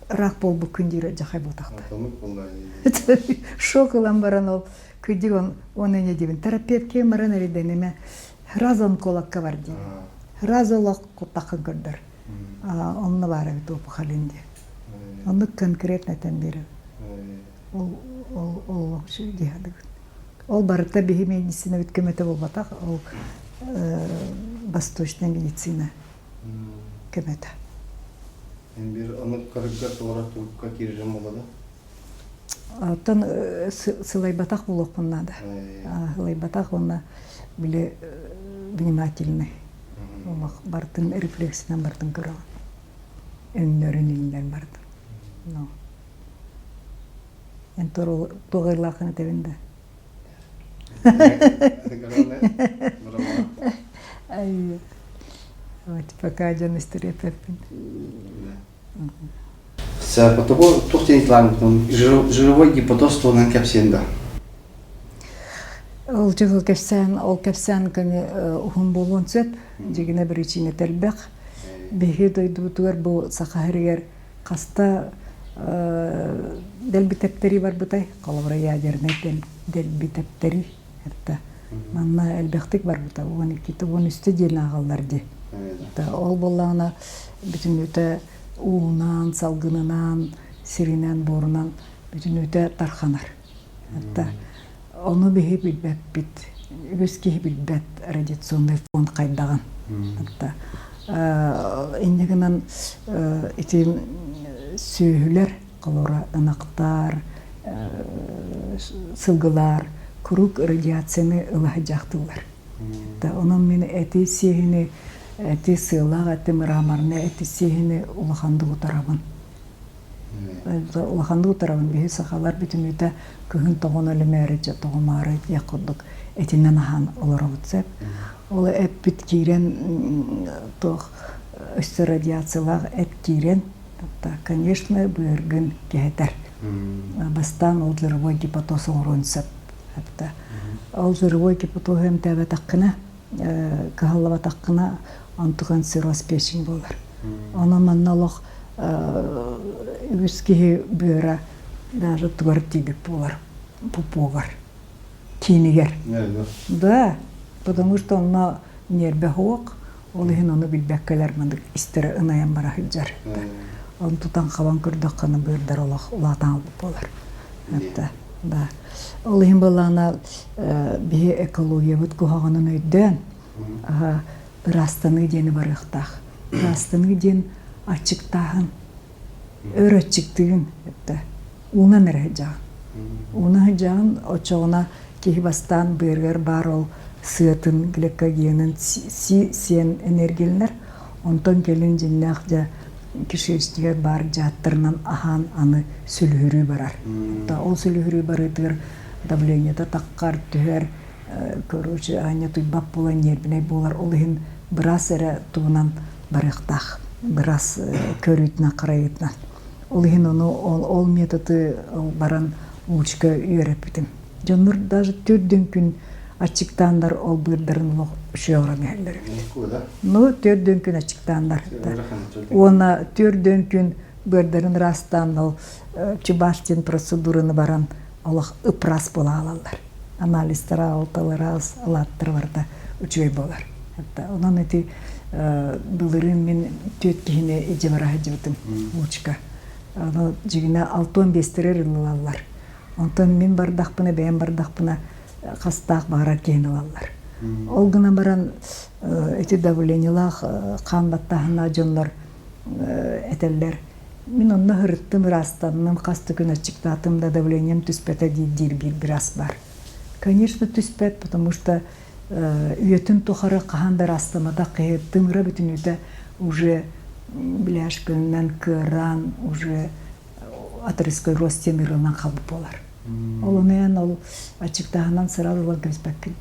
рак буолбуккун диир дьахай буотахта. Шок ылан баран ол кырдьык он он эне диибин терапевтке баран эриденимэ сразу онкологка бар диибин. Сразу олох куттаххын көрдөр. Онно баар эбит опухолин диye. Оннук конкретно этэн биэрэр. Ол ол ол дии Ол барыта биһи медицинабыт көмөтө буолбатах, ол восточная медицина көмөтө. Биир оннук көрүггэр туора турукка киирэрим буолла да? Оттон сылайбатах буолуохпун наада. Сылайбатах уонна били внимательный. Олох бартын рефлексинэн бартын көрөҕүн. Өҥнөрүн иҥнэн бартын. Ну. Эн туох ыйлааххын этэбин да? Ай, вот пока дьон истэриэппэппин. Потому туох диэн итилаан жировой гепатоз туһунан кэпсиэн да? Ол дьыл кэпсээн, ол кэпсээн көҥү уһун буолуон сөп. Дьигинэ причина элбэх. Биһиги дойдубутугар бу Саха сиригэр хаста дэлби тэптэрии барбытай, холобура ядернай дэлби тэптэрии это манна элбэхтик барбыта 12 13 диэн ааҕаллар дии. Ол буоллаҕына бүтүннүүтэ уунан, салгынынан, сиринэн, буорунан бүтүннүүтэ тарханар. Это Ону биһи билбэппит. Үгүс киһи билбэт радиационный фон хайдаҕын. Инньэ гынан ити сүөһүлэр, холобура ынахтар, сылгылар куруук радиацияны ыла сылдьаахтыыллар. Онон мин эти сиэһини, эти сыалаах эти мраморнай эти сиэһини улаханнык утарабын. Улаханнык утарабын биһи сахалар бүтүннүүтэ кыһын тоҕон өлүмөөрү дьэ тоҕумаары диэх курдук этинэн аһаан олоробут сөп. Ол эппит киирэн туох өссө радиациялаах эт киирэн конечно быаргын кэһэтэр. Бастаан ол жировой гепатоз оҥоруон сөп. Ол жировой гепатоһу эмтээбэтэххинэ кыһаллыбатаххына онтукан цирроз печень буолар. Онон манна олох үгүс киһи быара даже тугар тиийбит буолар пупугар киинигэр. Да, потому что онно ньиэрбэ суох, ол иһин ону билбэккэлэр маннык истэрэ ынайан бара сылдьар. Оны тутан хабан көрдөххө быырдар олох улаатан албыт буолар. Да. Ол иһин буоллаҕына биһи экологиябыт куһаҕанын өйдөөн ыраастаныы диэни барыахтаах. Ыраастаныы диэн аччыктааһын. Өр аччыктыгын это уунан эрэ сылдьаҕын. Ууна сылдьаҕын оччоҕуна киһи бастаан быарыгар баар ол сыатын, гликогенын сиэн энергияланар. Онтон кэлин дьиннээх дьэ кишечнигэр баар дьааттарынан аһаан аны сүлүһүрүү барар. Ол сүлүһүрүү барыытыгар давлениета таххар, түһэр, короче, аанньа туйбат буолан ньиэрбинэй буолар. Ол иһин быраас эрэ туһунан барыахтаах. Быраас көрүүтүнэн, харайыытынан. Ол иһин ону ол методы баран лучка үөрэппитим. Дьоннор даже төрдүн күн аччыктааннар ол быырдарын олох үчүгэй иһэллэр эбит. Ну, төрдүн күн аччыктааннар. Уонна төрдүн күн быардарын ыраастаан ол Чебаштин процедураны баран олох ыпрас буола алаллар. Анализтара, алталара, алааттара барыта үчүгэй буолар. Онон ити былырыын мин түөрт киһини илдьэ бара сылдьыбытым лучка. Ону дьигинэ 65-тэрэр ылаллар. Онтон мин бардахпына, бэйэм бардахпына хастаах баҕарар киһини ылаллар. Ол гынан баран ити давлениелаах хаан баттааһыннаах дьоннор этэллэр мин онно һырыттым, ыраастанным, хас да күн аччыктаатым да давлением түспэтэ диир биир быраас бар. Конечно, түспэт, потому что үйэтин тухары хаһан да ыраастамматах киһи тымыра бүтүнүүтэ уже бляшканан кыараан уже атеросклероз диэн ыарыынан хаалбыт буолар. Ол онон ол аччыктааһынан сыраал ылан кэбиспэккин.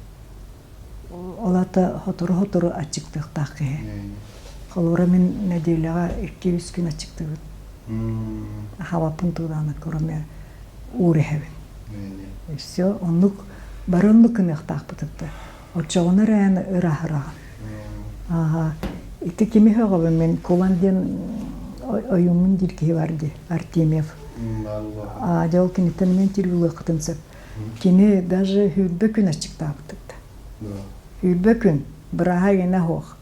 Ол аата сотору-сотору аччыктыахтаах киһи. Холобура мин нэдиэлэҕэ 2-3 күн аччыктыыбын. Ахабаппын туудаана кроме уур иһэбин. И все, оннук бары оннук гыныахтаахпыт да. Оччоҕуна эрэ ырааһыраҕын. Ааһа, ити кими сөҕөбүн мин Кулан диэн ойууммун диир киһи бар дии, Артемьев. Аа, дьэ ол киниттэн мин интервьюлуоххутун сөп. Кини даже сүүрбэ күн аччыктаабыт да. Сүүрбэ күн, бырааһа игинэ суох.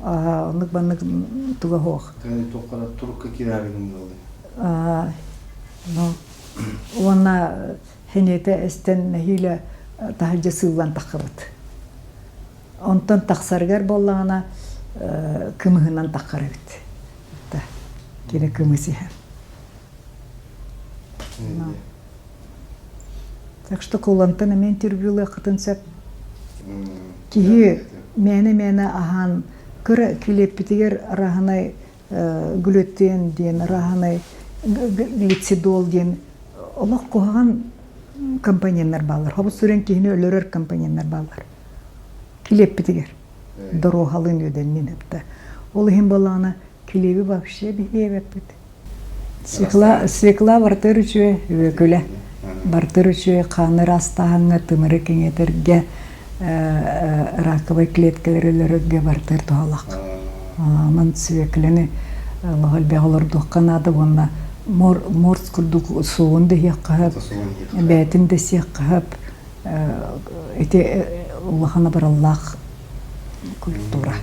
Аа, оннук баннык туга суох. Турукка киирээри гыннылар. Аа, ну, уонна Хинэтэ эстэн нэһиилэ таһырдьа сыыллан таххыбыт. Онтон тахсарыгар буоллаҕына кымыһынан таххар эбит. Кини кымыс иһэр. Так что Кулантан эмиэ интервьюлыаххытын сөп. Киһи мээнэ-мээнэ аһаан кыра килиэппитигэр араһынай глютен диэн араһынай Глицидол диэн олох куһаҕан компоненнар бааллар. Хобус сүрэн киһини өлөрөр компоненнар бааллар. Килиэппитигэр доруоһалыын үөдэннин эптэ. Ол иһин буоллаҕына килиэби вообще биһиэбэппит. Свекла, свекла бартыр үчүгэй, үөкүлэ. Бартыр үчүгэй хааны ыраастааһыҥҥа, тымыры кэҥэтэргэ, раковай клеткалары өлөрөргө бартыр туһалаах. Онон свеклени олох элбэх олордуохха наада уонна морс курдук суоҕун да иһиэххэ сөп, бэйэтин да сиэххэ сөп. Ити улахан абыраллаах культура.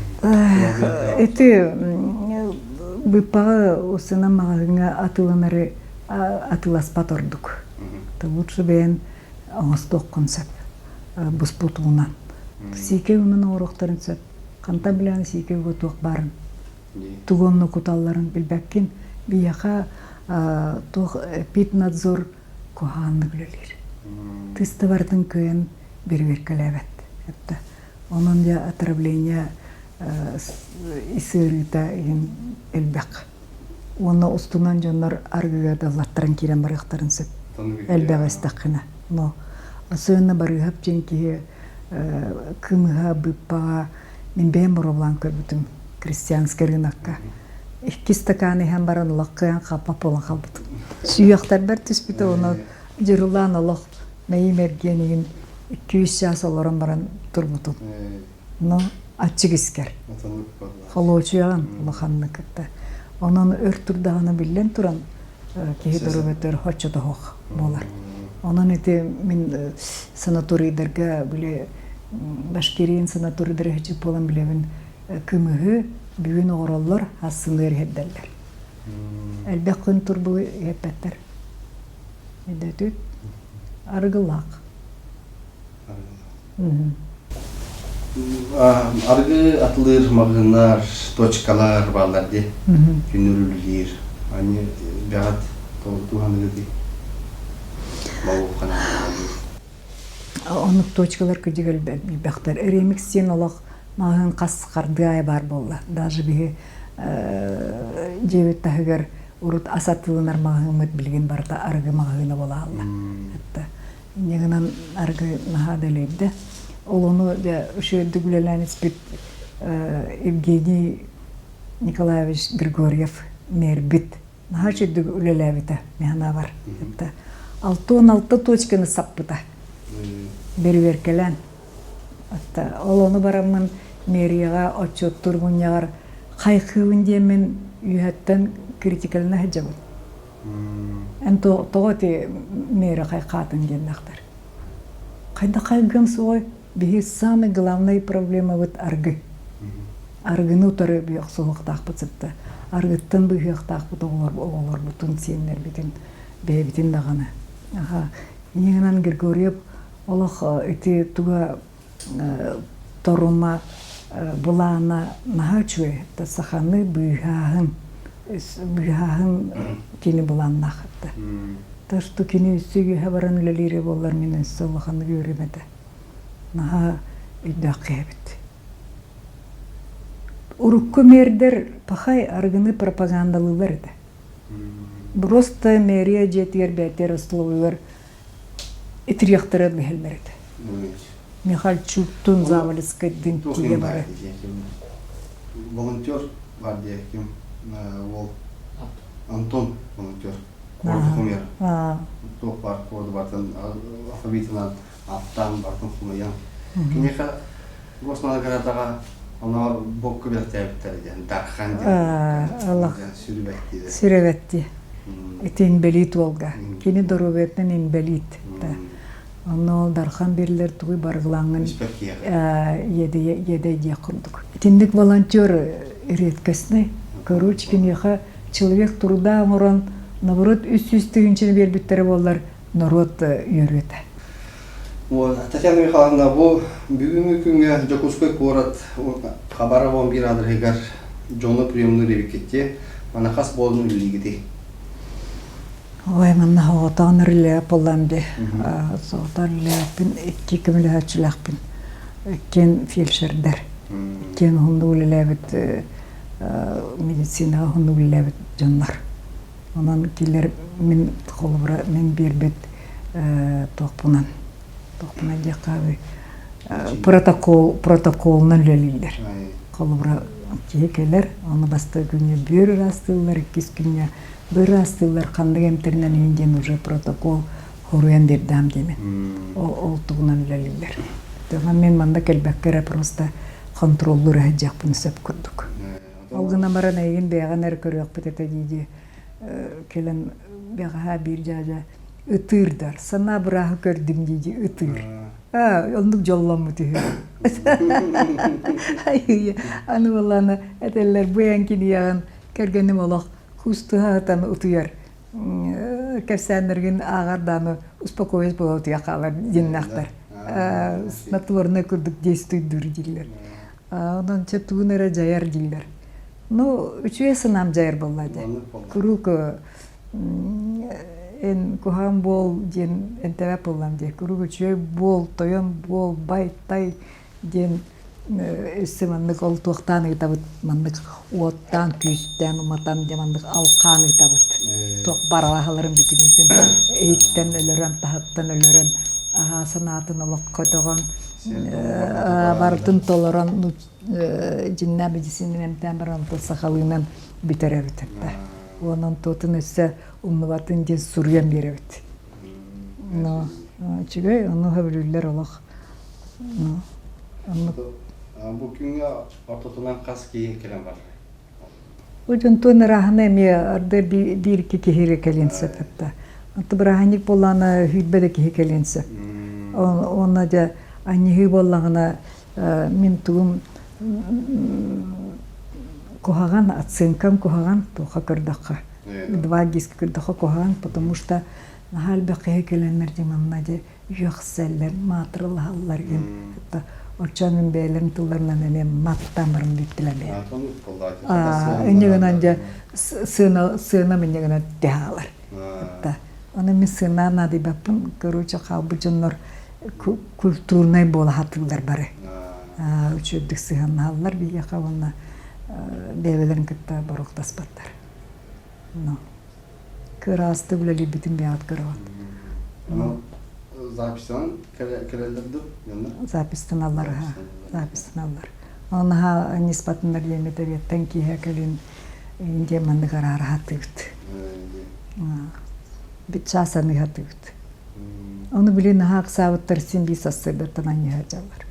Ити быыппаҕы усунан маҕаһыыҥҥа атыыланары атыыласпат ордук. Лучше бэйэн оҥостуоххун сөп буспут уунан. Сиикэй уунан оҥоруохтарын сөп. Хантан билэҕин сиикэй ууга туох баарын, тугу онно куталларын билбэккин. Биһиэхэ туох эпиднадзор куһаҕаннык үлэлиир. Тыста барытын кыайан бэрэбиэркэлээбэт. Онон дьэ отравление ис ыарыыта иһин элбэх. Уонна устунан дьоннор арыгыга даллаттаран киирэн барыахтарын сөп. Элбэҕи истэххинэ. Но особенно Барыыһап диэн киһи кымыһа, быыппаҕа мин бэйэм боруобалаан көрбүтүм крестьянскай рынокка. Икки стакан иһэн баран олох кыайан хаппат буолан хаалбытым. Сүһүөхтэрбэр түспүтэ ону дьырылаан олох мэйиим эргиэн иһин 2-3 чаас олорон баран турбутум. Но аччык искэр. Холуочуйаҕын улаханнык кытта. Онон өр турдаҕына биллэн туран киһи доруобуйатыгар оччотоһох буолар. Онон ити мин санаторийдарга били Башкирин санаторийдары иһиччик буолан билэбин кымыһы бүгүн оҕороллор, ассыныар иһэрдэллэр. Элбэх күн турбу иһэппэттэр. Өйдөтүт. Арыгылаах. Арыгы атылыыр маҕаһыыннар, точкалар бааллар дии. Күннүр үлэлиир. Аны бэҕэт туһаныгы дии. Оннук точкалар кырдьык элбэхтэр. Ремикс диэн олох маҕаһыын хас хардыы аайы баар буолла. Даже биһи дьиэбит таһыгар урут ас атыыланар маҕаһыыммыт билигин барыта арыгы маҕаһыына буола хаалла. Инньэ гынан арыгы наһаа да элэйдэ. Ол ону дьэ үчүгэйдик үлэлээн испит Евгений Николаевич Григорьев мэрбит наһаа үчүгэйдик үлэлээбитэ мин санаабар. 66 точканы саппыта. Бэрэбиэркэлээн. Ол ону бараммын мэрияҕа отчуоттуур мунньаҕар хайхыыбын диэммин үөһэттэн критикалана сылдьабын. Эн тоҕо ити мэрэ хайхаатын диэннэхтэр. Хайдах хайгыам суоҕай? Биһи самый главный проблемабыт аргы. Аргыны утары охсуһуохтаахпыт сытта. Аргыттан быыһыахтаахпыт оҕолорбутун, сиэннэрбитин, бэйэбитин даҕаны. Аха. Инньэ гынан Григорьев олох ити туга торума былаана наһаа үчүгэй. Саханы быыһааһын быыһааһын кини былааннаах этэ. Так что кини өссө үөһэ баран үлэлиирэ буоллар мин өссө улаханнык үөрүм этэ. Наһаа өйдөөх киһи эбит. Урукку мэрдэр пахай арыгыны пропагандалыыллар этэ. Просто мэрия дьиэтигэр бээтэр остолобуйугар итириэхтэрэ биһэллэр этэ. Михальчуктун Завалецкайдын тиийэ бары. Волонтер бар диye ким ол Антон волонтер куорду хомуйар. Туох бар куорду бартан алфавитынан аттаан бартын хомуйан. Киниэхэ Госнаградаҕа оноор бокку бэлтээбиттэр диэн Дархан диэн сүрүбэттии. Сүрүбэттии. Ити инбэлиит уолга. Кини доруобуйатынан инбэлиит. Онно ол Дархан биллэр тугуй баргылаҥҥын иэдэй диэх курдук. Итинник волонтер редкостный. Короче, киниэхэ человек труда оҥорон, наоборот, 300 тыһыынчаны биэрбиттэрэ буоллар, норуот үөрүө этэ. Татьяна Михайловна, бу бүгүҥҥү күҥҥэ Дьокуускай куорат Хабаров биир аадырыһыгар дьону приемнуур эбиккит Мана хас буолан үлэлиигитий? Ой, манна соҕотоҕун үлэлээп буоллам дии. Соҕотоҕун үлэлээппин, икки көмөлөһөөччүлээхпин. Иккиэн фельдшердэр. Иккиэн уһуннук үлэлээбит медицинаҕа уһуннук үлэлээбит дьоннор. Онон килэр мин холобура мин биэрбит туохпунан туохпунан диэххэ протокол протоколунан үлэлииллэр. Холобура киһи кэлэр, ону бастакы күҥҥэ бүөр ыраастыыллар, иккис күҥҥэ быар ыраастыыллар, ханнык эмтэринэн иһин диэн уже протокол хоруйан биэрдэм диэмин. Ол, ол тугунан үлэлииллэр. Онон мин манна кэлбэккэ эрэ просто хонтуруоллуур сылдьыахпын сөп курдук. Ол гынан баран эйигин бэйэҕин эрэ көрүөхпүт этэ дии-дии кэлэн бэҕэһээ биир дьээдьэ ытыырдар. Санаа бырааһы көрдүм дии-дии ытыыр. Аа, оннук дьолломмут үһү. Аны буоллаҕына этэллэр бу эн кинигэҕин кэргэним олох куустуһа сытан утуйар кэпсээннэргин ааҕар даҕаны успокоюсь буола утуйа хаалар диэннээхтэр. Снотворное курдук действуйдуур дииллэр. Онон чэ тугун эрэ дьайар дииллэр. Ну, үчүгэй санаам дьайар буолла дии. Куруук эн куһаҕан буол диэн энтэбэт буоллам дии. Куруук үчүгэй буол, тойон буол, бай-тай диэн өссө маннык ол туохтаан ыытабыт, маннык уоттаан, күүстээн уматан дьэ маннык алхаан ыытабыт. Туох баралаһаларын бүтүнүүтүн иһиттэн өлөрөн, таһыттан өлөрөн, аһаа санаатын олоххо көтөҕөн, барытын толорон дьиннээх медицинин эмтээн баран онтон сахалыынан бүтэрэбит этэ. Онон туотун өссө умнубатын диэн суруйан биэрэбит. Но үчүгэй, ону сөбүлүүллэр олох. Оннук. Бу күҥҥэ ортотунан хас киһи кэлэн барар? Бу дьонтон ырааһына эмиэ арда биир-икки киһи эрэ кэлиэн сөп этэ. Онто бырааһынньык буоллаҕына сүүрбэ да киһи кэлиэн сөп. Уонна дьэ анньыһыы буоллаҕына мин тугум куһаҕан, оценкам куһаҕан туохха көрдөххө. Два диска көрдөххө куһаҕан, потому что наһаа элбэх киһи кэлэннэр дьэ манна дьэ үөхсэллэр, маатырылаһаллар диэн. Оччоон мин бэйэлэрин тылларынан эмиэ маттаан баран бүттүлэр бэйэм. Инньэ гынан дьэ сыана сыанам инньэ гынан түһэ Аны мин сыанаан наадыйбаппын, короче хаалбыт дьоннор культурнай буола сатыыллар бары. Үчүгэйдик сыһыаннаһаллар биһиэхэ уонна бэйэлэрин кытта боруоктаспаттар. Кыраастык үлэлиирбитин бэйэҕит көрөҕүт. Записьтан кэлэллэр дуу? Записьтаналлар, записьтаналлар. Наһаа ньыспатыннар диэн этэриэттэн киэһэ кэлин Индия маннык араара сатыыбыт. Бит чаас аныы сатыыбыт. Ону били наһаа ыксаабыттар син биир сарсыардаттан анньыһа сылдьаллар.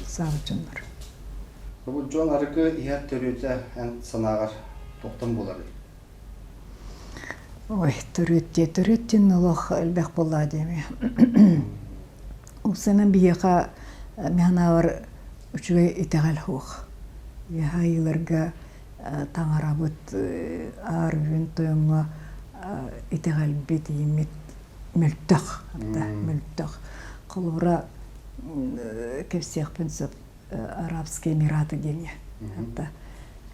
Ыксаабыт дьоннор. Бу дьон арыгы иһэр төрүөтэ эн санааҕар туохтан буоларый? Ой, төрүөт диэ, төрүөт диэн олох элбэх буоллаа диэми. Уксанан биһиэхэ мин санаабар үчүгэй итэҕэл суох. Үөһэ айыыларга таҥарабыт аар үүн тойоҥҥо итэҕэлбит, ииммит мөлтөх, мөлтөх. Холобура, кэпсиэхпин сөп Арабские Эмираты диэҥҥэ.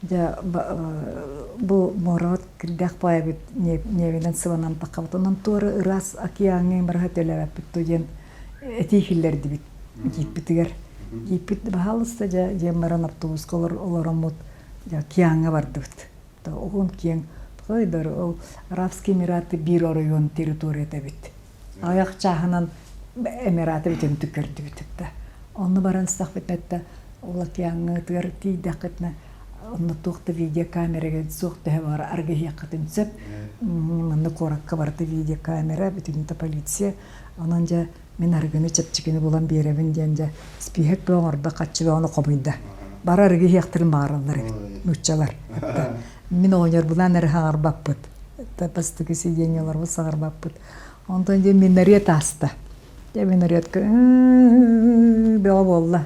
Дьэ, бу муорабыт кирдээх баайбыт ньиэбинэн сыланан таххабыт. Онон туора ыраас океаҥҥа барыһа төлөөбөппүт дуо диэн этии киллэрдибит кииппитигэр. Кииппит баһаалыста дьэ диэн баран автобуска олороммут дьэ океаҥҥа бардыбыт. Уһун киэҥ ол Арабские Эмираты биир оройуон территорията эбит. Аҕыйах чааһынан Эмираты бүтүнтүк көрдүбүт да. Онно баран истэхпитинэ ол океаҥҥытыгар тиийдэххитинэ онно туох да видеокамерага суох төһө баҕар аргыһыаххытын сөп. Манна куоракка барыта видеокамера, бүтүнүтэ полиция. Онон дьэ мин арыгыны чэпчэкини булан биэрэбин диэн дьэ спиһэк бөҕө оҥордо, хаччы бөҕөнү хомуйда. Бары арыгы иһиэхтэрин баҕараллар эбит нууччалар. Мин оҕонньорбунаан эрэ хаҥарбаппыт. Бастакы сиденьеларбыт саҥарбаппыт. Онтон дьэ минарет ааста. Дьэ минаретка бөҕө буолла.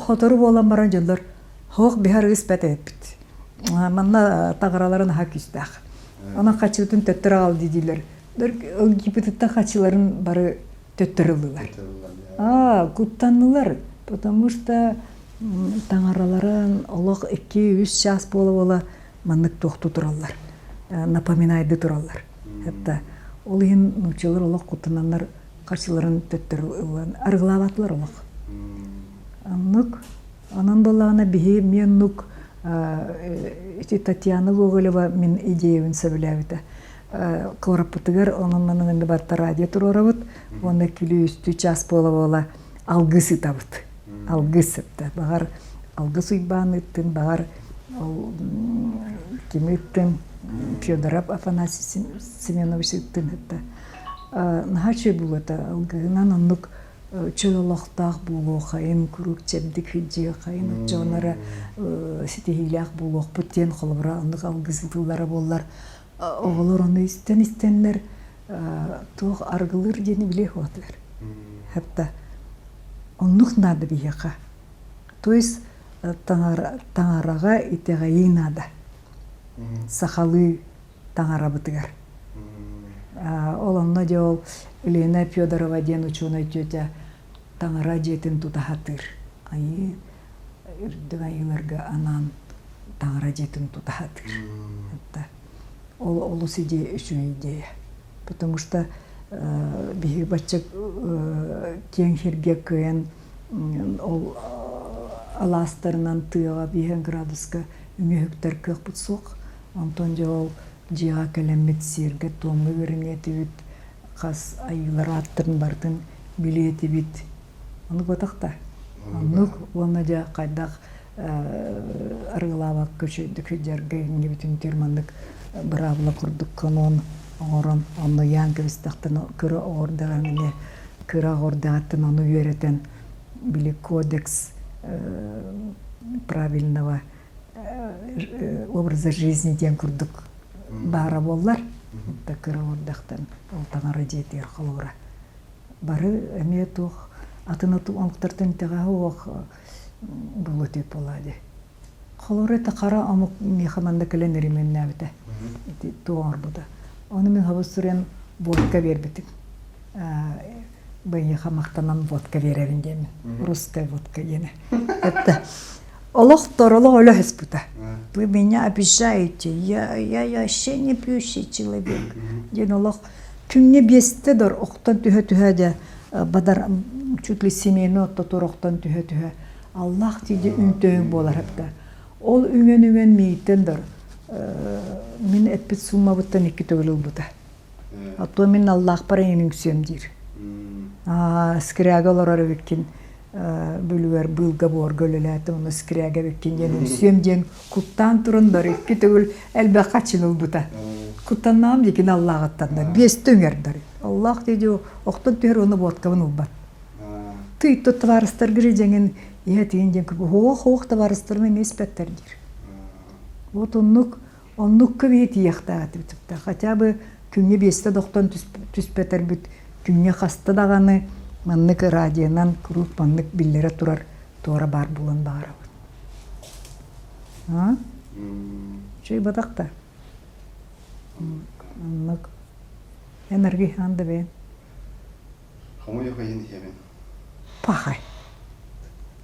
Сотору буолан баран дьоннор хоох биһар ыспат эбиппит. Манна таҥараларын аһа күүстээх. Онон хаччыбытын төттөрү аҕал дииллэр. Египеттэн хаччыларын бары төттөрү ыллылар. Аа, куттаннылар, потому что таҥараларын олох 2-3 чаас буола-буола маннык туохтуу тураллар, напоминайды тураллар. Это ол иһин нууччалар олох куттананнар харчыларын төттөрү ылан арыгылаабатылар олох. Оннук. Онон буоллаҕына биһи эмиэ оннук. Ити Татьяна Гоголева мин идеябын сөбүлээбитэ. Куораппытыгар онон-манан эмиэ барыта радио туруорабыт уонна күлүү-үстүү чаас буола-буола алгыс ыытабыт. Алгыс сытта. Баҕар алгыс Уйбаан ыыттын, баҕар ол кими ыыттын, Федоров Афанасий Семенович ыыттын сытта. Наһаа үчүгэй буолуо этэ. Алгыһынан оннук чөл олохтоох буолуохайын, куруук чэбдик сылдьыахайын, оччоҕуна ситиһиилээх буолуохпут диэн холобура оннук алгыс ытыллара буоллар оҕолор ону истэн истэннэр туох арыгылыыр диэни билиэх буолтулар. Хатта оннук наада биһиэхэ. То есть таҥараҕа итэҕэйии наада. Сахалыы таҥарабытыгар. Ол онно дьэ ол Лена Федорова диэн учуонай тетя таҥара дьиэтин тута сатыыр. Айыы үрдүк айыыларга анаан таҥара дьиэтин тута сатыыр. Ол олус идея үчүгэй идея. Потому что биһиги бачча киэҥ сиргэ кыайан ол алаастарынан тыаҕа биэһэн градуска үҥүһүктэр кыахпыт суох. Онтон дьэ ол дьиэҕэ кэлэммит сиэргэ-туомҥа үөрэниэ этибит, хас айыылар ааттарын барытын билиэ этибит. Оннук буотах да? Оннук уонна дьэ хайдах арыгылаабакка үчүгэйдик сылдьарга иҥнибитин түр маннык быраабыла курдук канон оҥорон онно ыйаан кэбистэхтэн кыра оҕордаҕын эмиэ кыра оҕордаҕыттан ону үөрэтэн били кодекс правильного образа жизни диэн курдук баара буоллар да кыра оҕордахтан ол таҥара дьиэтигэр холобура бары эмиэ туох атын омуктартан итэҕэһэ суох буолуо этэ буолаа дии. Холобура это хара омук миэхэ манна кэлэн ремоннээбитэ. Ити туох оҥорбута. Ону мин хабыс суруйан водка биэрбитим. Быйыха махтанан водка биэрэбин диэмин. Русская водка диэни. Это олох торолох өлө Вы меня обижаете, я, я, я вообще не пьющий человек. Диэн олох күҥҥэ биэстэ дор охтон түһэ-түһэ дьэ бадар чуть ли семейный оттотур охтон түһэ-түһэ Аллах тиийде үҥтөйүҥ буолар эбитэ. Ол үҥэн-үҥэн мииттэн дор мин эппит суумабыттан икки төгүл ылбыта. А то мин Аллахпар эйин үҥсүөм диир. Скряга олорор эбиккин бүлүгэр быылга буорга үлэлээтим ону скряга эбиккин диэн үҥсүөм диэн куттаан туран бар икки төгүл элбэх хаччын ылбыта. Куттаннаҕым дикин Аллаҕыттан да биэстэ үҥэр дар. Аллах диэди охтон түһэр уонна водкабын ылбат. Тый то табаарыстаргыр дьэҥин иһэ тиин диэн хоох-хоох табаарыстарым эмиэ испэттэр диир. Вот оннук оннукка биһи тиийиэхтээх этибит. Хотя бы күҥҥэ биэстэ да охтон түспэтэрбит күҥҥэ хаста даҕаны маннык радионан куруук маннык биллэрэ турар туора баар буолан баҕарабын. А? Үчүгэй батах да. Оннук. Эн аргыһаан да бэйэн. Хомойуох иһин иһэбин. Пахай.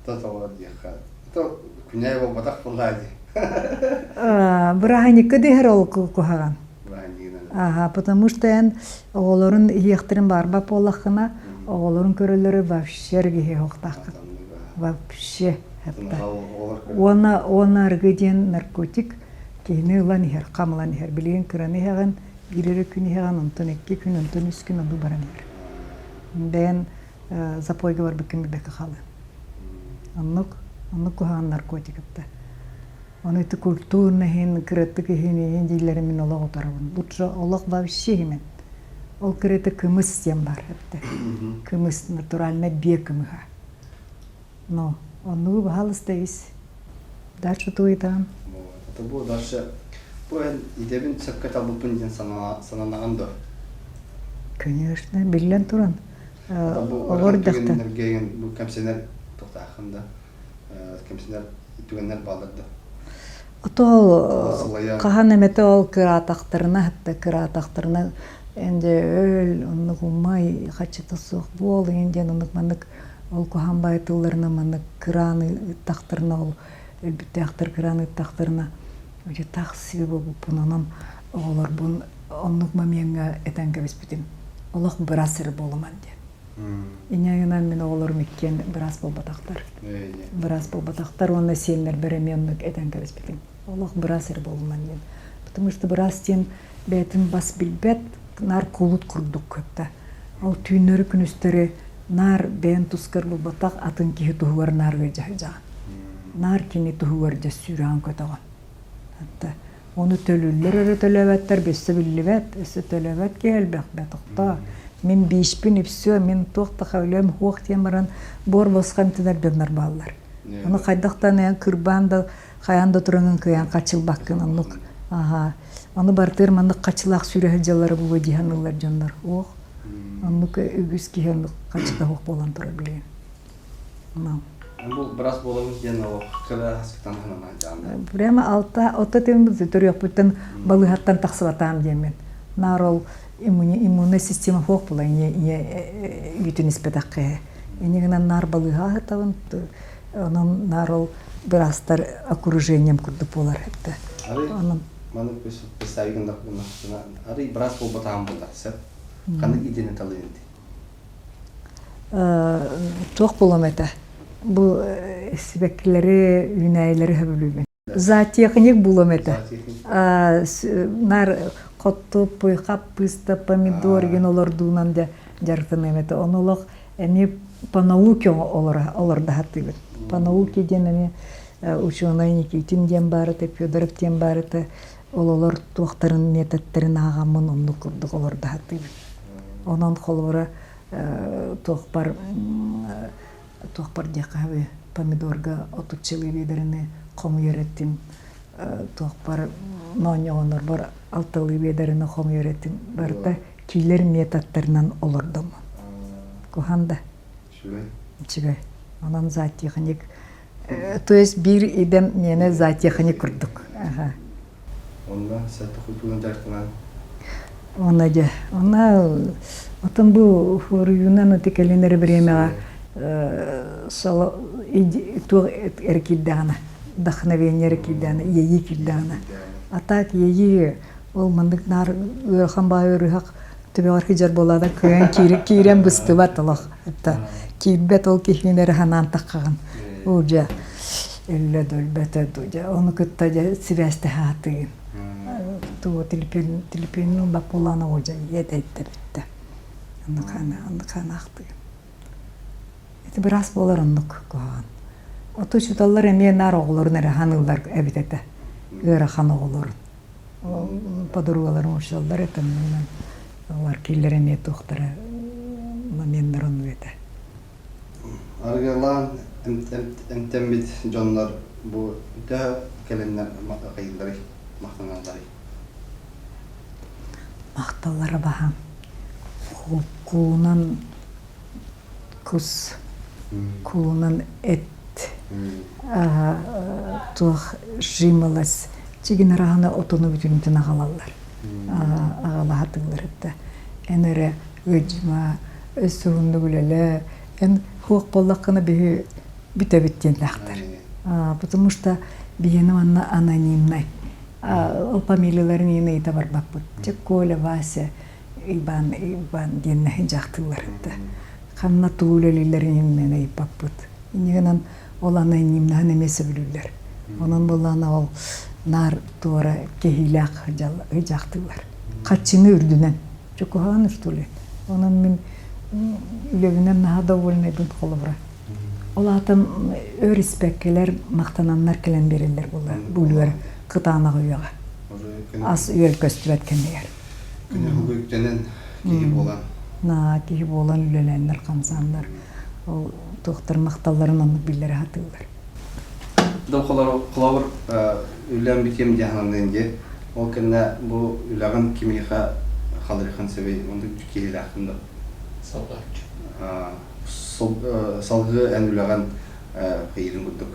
То тоҕо диэххэ. То күнээ буолбатах буоллаа дии. Бырааһынньыкка да иһэр ол куһаҕан. Ага, потому что эн оҕолорун иһиэхтэрин баарбат буоллаххына, оҕолорун көрөллөрө вообще арыгы иһиэхтааххын. Вообще. Уонна уонна арыгы диэн наркотик киһини ылан иһэр, хам ылан иһэр. Билигин кыраны иһэҕин, биир эрэ күн иһэҕин, онтон икки күн, онтон үс күн оннук баран иһэр. Бэйэн запойга барбыккын билбэккэ хаалыаҥ. Оннук, оннук куһаҕан наркотик ытта. Ону ити культурно иһин, кыратык иһин, иһин дииллэрин мин олох утарабын. Лучше олох вообще иһимэн. Ол кырата кымыс диэн бар эбитэ. Кымыс натурально биэ кымыһа. Но оннугу баһаалыста ис. Дальше туйдаан. Это бу дальше бу эн идэбин сөпкө талбыппын диэн сананаҕын дуо? Конечно, биллэн туран. Бу Олор дахтан. бу кэмсэнэр тохтааххын да кэмсэнэр түгэннэр бааллар да? Ото ол хаһан эмэтэ ол кыраатахтарына хатта кыраатахтарына энде өл оннук уммай хаччыта суох буол иҥин диэн оннук маннык ол куһаан баайы тылларына маннык кырааны ыыттахтарына ол өлбүттээхтэр кырааны ыыттахтарына дьэ тахсыы буолбуппун онон оҕолорбун оннук момеҥҥа этэн кэбиспитим олох бырас эрэ буолуман диэн. Инньэ гынан мин оҕолорум иккиэн быраас буолбатахтар. Быраас буолбатахтар уонна сиэннэрбэр эмиэ оннук этэн кэбиспитим. Олох быраас эрэ буолуман диэн. Потому что быраас диэн бэйэтин бас билбэт, наар кулут курдук көттө. Ол түүннэри-күнүстэри наар бэйэн тускар булбатах атын киһи туһугар наар ыалдьа Наар кини туһугар дьэ сүүрэҕин көтөҕөн. Хатта ону төлүүллэр эрэ төлөөбөттөр өссө биллибэт, өссө төлөөбөт киһи элбэх бэтохтоо. Мин биишпин үпсүө, мин туох да өлүөм хуох диэн баран буор босхо эмтэнэр дьоннор бааллар. Ону хайдахтан эн кырбаан да хайаан да тураҥын кыайан хачылбаккын оннук. Аха. Ону бартыыр маннык хачылаах сүүрэ сылдьаллара буолуо дии саныыллар дьоннор. Уох. Оннук үгүс киһи оннук хачыта суох буолан турар билигин. Бу бырас буолабын диэн олох кыра хаскытан ханана Прямо алта отто төрүөхпүттэн балыыһаттан тахсыбатаам диэммин. Наар ол иммунная система суох була ийэ үүтүн испэтэххэ. Инньэ гынан наар балыыһа аһытабын. Онон наар ол быраастар окружением курдук буолар этэ. Онон маны представить арый быраас буолбатаҕым буоллар сөп. Ханнык идеяны талыыр Туох буолуом этэ? Бу сибэккилэри, үүнээйилэри сөбүлүүбүн. Зоотехник буолуом этэ. Наар хортуоппуй, хаппыыста, помидор игин олордуунан дьэ дьарыктаныам этэ. Ону олох эмиэ по науке олордо сатыыбын. По науке диэн эмиэ ученый Никитин диэн баар этэ, Федоров диэн баар этэ. Ол олор туохтарын методтарын ааҕаммын оннук курдук олордо сатыыбын. Онон холобура туохпар туохпар диэххэ помидорга отуччалыы биэдэрэни хомуйар этим туохпар моонньоҕоннорбор алталыы биэдэрэни хомуйар этим барыта киилэр методтарынан олордум куһан да үчүгэй онон зоотехник то есть биир идэм миэнэ зоотехник курдук Онно сэттэ культурнай дьарыктанан. Онно дьэ, онно отон бу хуоруйуунан ити кэлин эрэ бириэмэҕэ соло туох эрэ киирдэҕинэ, вдохновение эрэ киирдэҕинэ, иэйии киирдэҕинэ. А так иэйии ол маннык наар ыарахан баай ыарыһах төбөҕөр сылдьар буолаада кыайан киирэн быстыбат олох. Это киирбэт ол киһини эрэ санаан таххаҕын. Ол дьэ өллө да өлбөтө дуу дьэ ону кытта дьэ сибээстэһэ сатыыгын. Тугу телефон телефонун баппулаана ол дьэ иэдэйдэ бүттэ. Оннук оннук ханаахтыгын. Ити быраас буолар оннук куһаҕан. Оту учууталлар эмиэ наар оҕолорун эрэ ханыыллар эбит этэ. Ыарахан оҕолорун. Подругаларым учууталлар этэ Олар кииллэр эмиэ туохтара моменнар оннук этэ. Арыгылаан эмтэммит дьоннор бу төһө кэлэннэр хайыылларый, махтаналларый? Махталлара баһаам. Кулунан кус, кулунан эт, туох жимолость чигин араһаны отону бүтүнүтүн аҕалаллар. Аҕалаһатыылар этэ. Эн эрэ ыадьыма, өссө уһуннук үлэлээ, эн хуох буоллаххына биһи бүтэбит диэннээхтэр. Потому что биһиэнэ манна анонимнай. Ол фамилияларын иин ыйыта барбаппыт. Чэ Коля, Вася, Иван, Иван диэннэһи дьахтыыллар этэ. Ханна тугу үлэлииллэрин иһин ыйыппаппыт. Инньэ гынан ол анонимнаһын эмиэ сөбүлүүллэр. Онон буоллаҕына ол наар туора кэһиилээх дьахтыылар. Хаччыны үрдүнэн. Чэ куһаҕан что ли? Онон мин үлэбинэн наһаа довольнайбын холобура. Ол аата өр испэккэлэр махтананнар кэлэн биэрэллэр буолла бу үлүгэр кытаанах үйэҕэ. Ас үөл көстүбэт кэмигэр. Күнү үктэнэн киһи буолан. Наа киһи буолан үлэлээннэр хамсааннар ол туохтар махталларын оннук биллэрэ сатыыллар. Холобур, үлэм бүтүөм диэн сананыын дии. Ол кэннэ бу үлэҕин кимиэхэ халырыаххын сөбүй? Оннук киһилээххин да? Салҕааччы. Салгыы эн үлэҕин хайыырын курдук,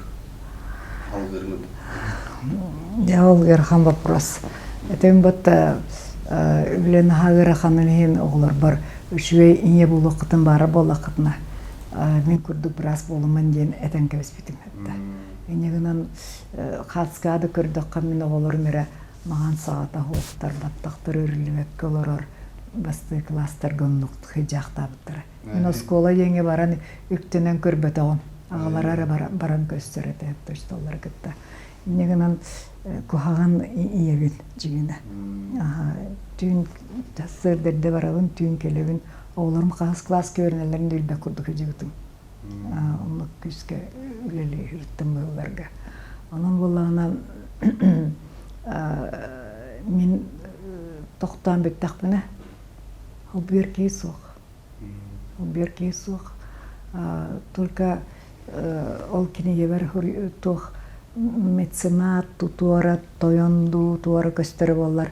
алгыырын курдук. Дьэ, ол ыарахан вопрос. Этим будто үлэ наһаа ыараханын иһин оҕолорбор үчүгэй ийэ буолуоххутун баара буоллаххытына мин курдук быраас буолуман диэн этэн кэбиспитим этэ. Инньэ гынан хаацкаа да көрдөххө мин оҕолорум эрэ маҥан саҕата суохтар, баттахтар өрүллүбэккэ олорор. Бастыы кылаастарга оннук сыдьаахтаабыттара. Мин оскуола диэҥҥэ баран үктэнэн көрбөтөҕүм. Аҕалара эрэ баран көстөр этэ почталлары кытта. Инньэ гынан куһаҕан ийэбин дьиҥинэ. Түүн сарсыарда эрдэ барабын, түүн кэлэбин. Оҕолорум хаһыс кылааска үөрэнэллэрин да билбэт курдук сылдьыбытым. Оннук күүскэ үлэлии сырыттым быһыыларга. Онон буоллаҕына мин тохтоон бүттэхпинэ холбуйар киһи суох. Холбуйар киһи суох. Только ол кинигэбэр туох меценат тутуора тойон дуу туора көстөрө буоллар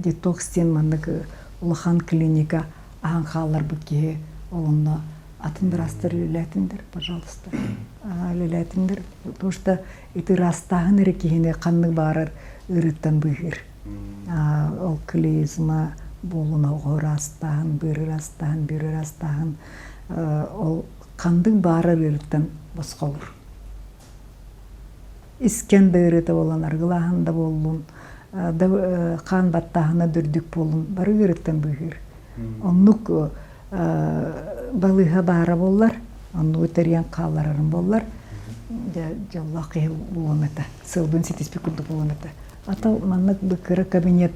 детокс диэн маннык улахан клиника аһан хаалларбыт киһи ол онно атын быраастар үлэлээтиндэр пожалуйста үлэлээтиндэр потому что ити ыраастааһын эрэ киһини ханнык баҕарар ыарыыттан быыһыыр ол клизма буолун оҕо ыраастааһын быар ыраастааһын бүөр ыраастааһын ол ханнык баҕарар ыарыыттан босхолуур искэн да ыарыыта буолан арыгылааһын да буоллун да хаан баттааһына да үрдүк буоллун бары ыарыыттан быыһыыр оннук балыыһа баара буоллар оннугу тэрийэн хаалларарым буоллар дьэ дьоллоох киһи буолуом этэ сыалбын ситиспит курдук буолуом этэ а то маннык бы кыра кабинет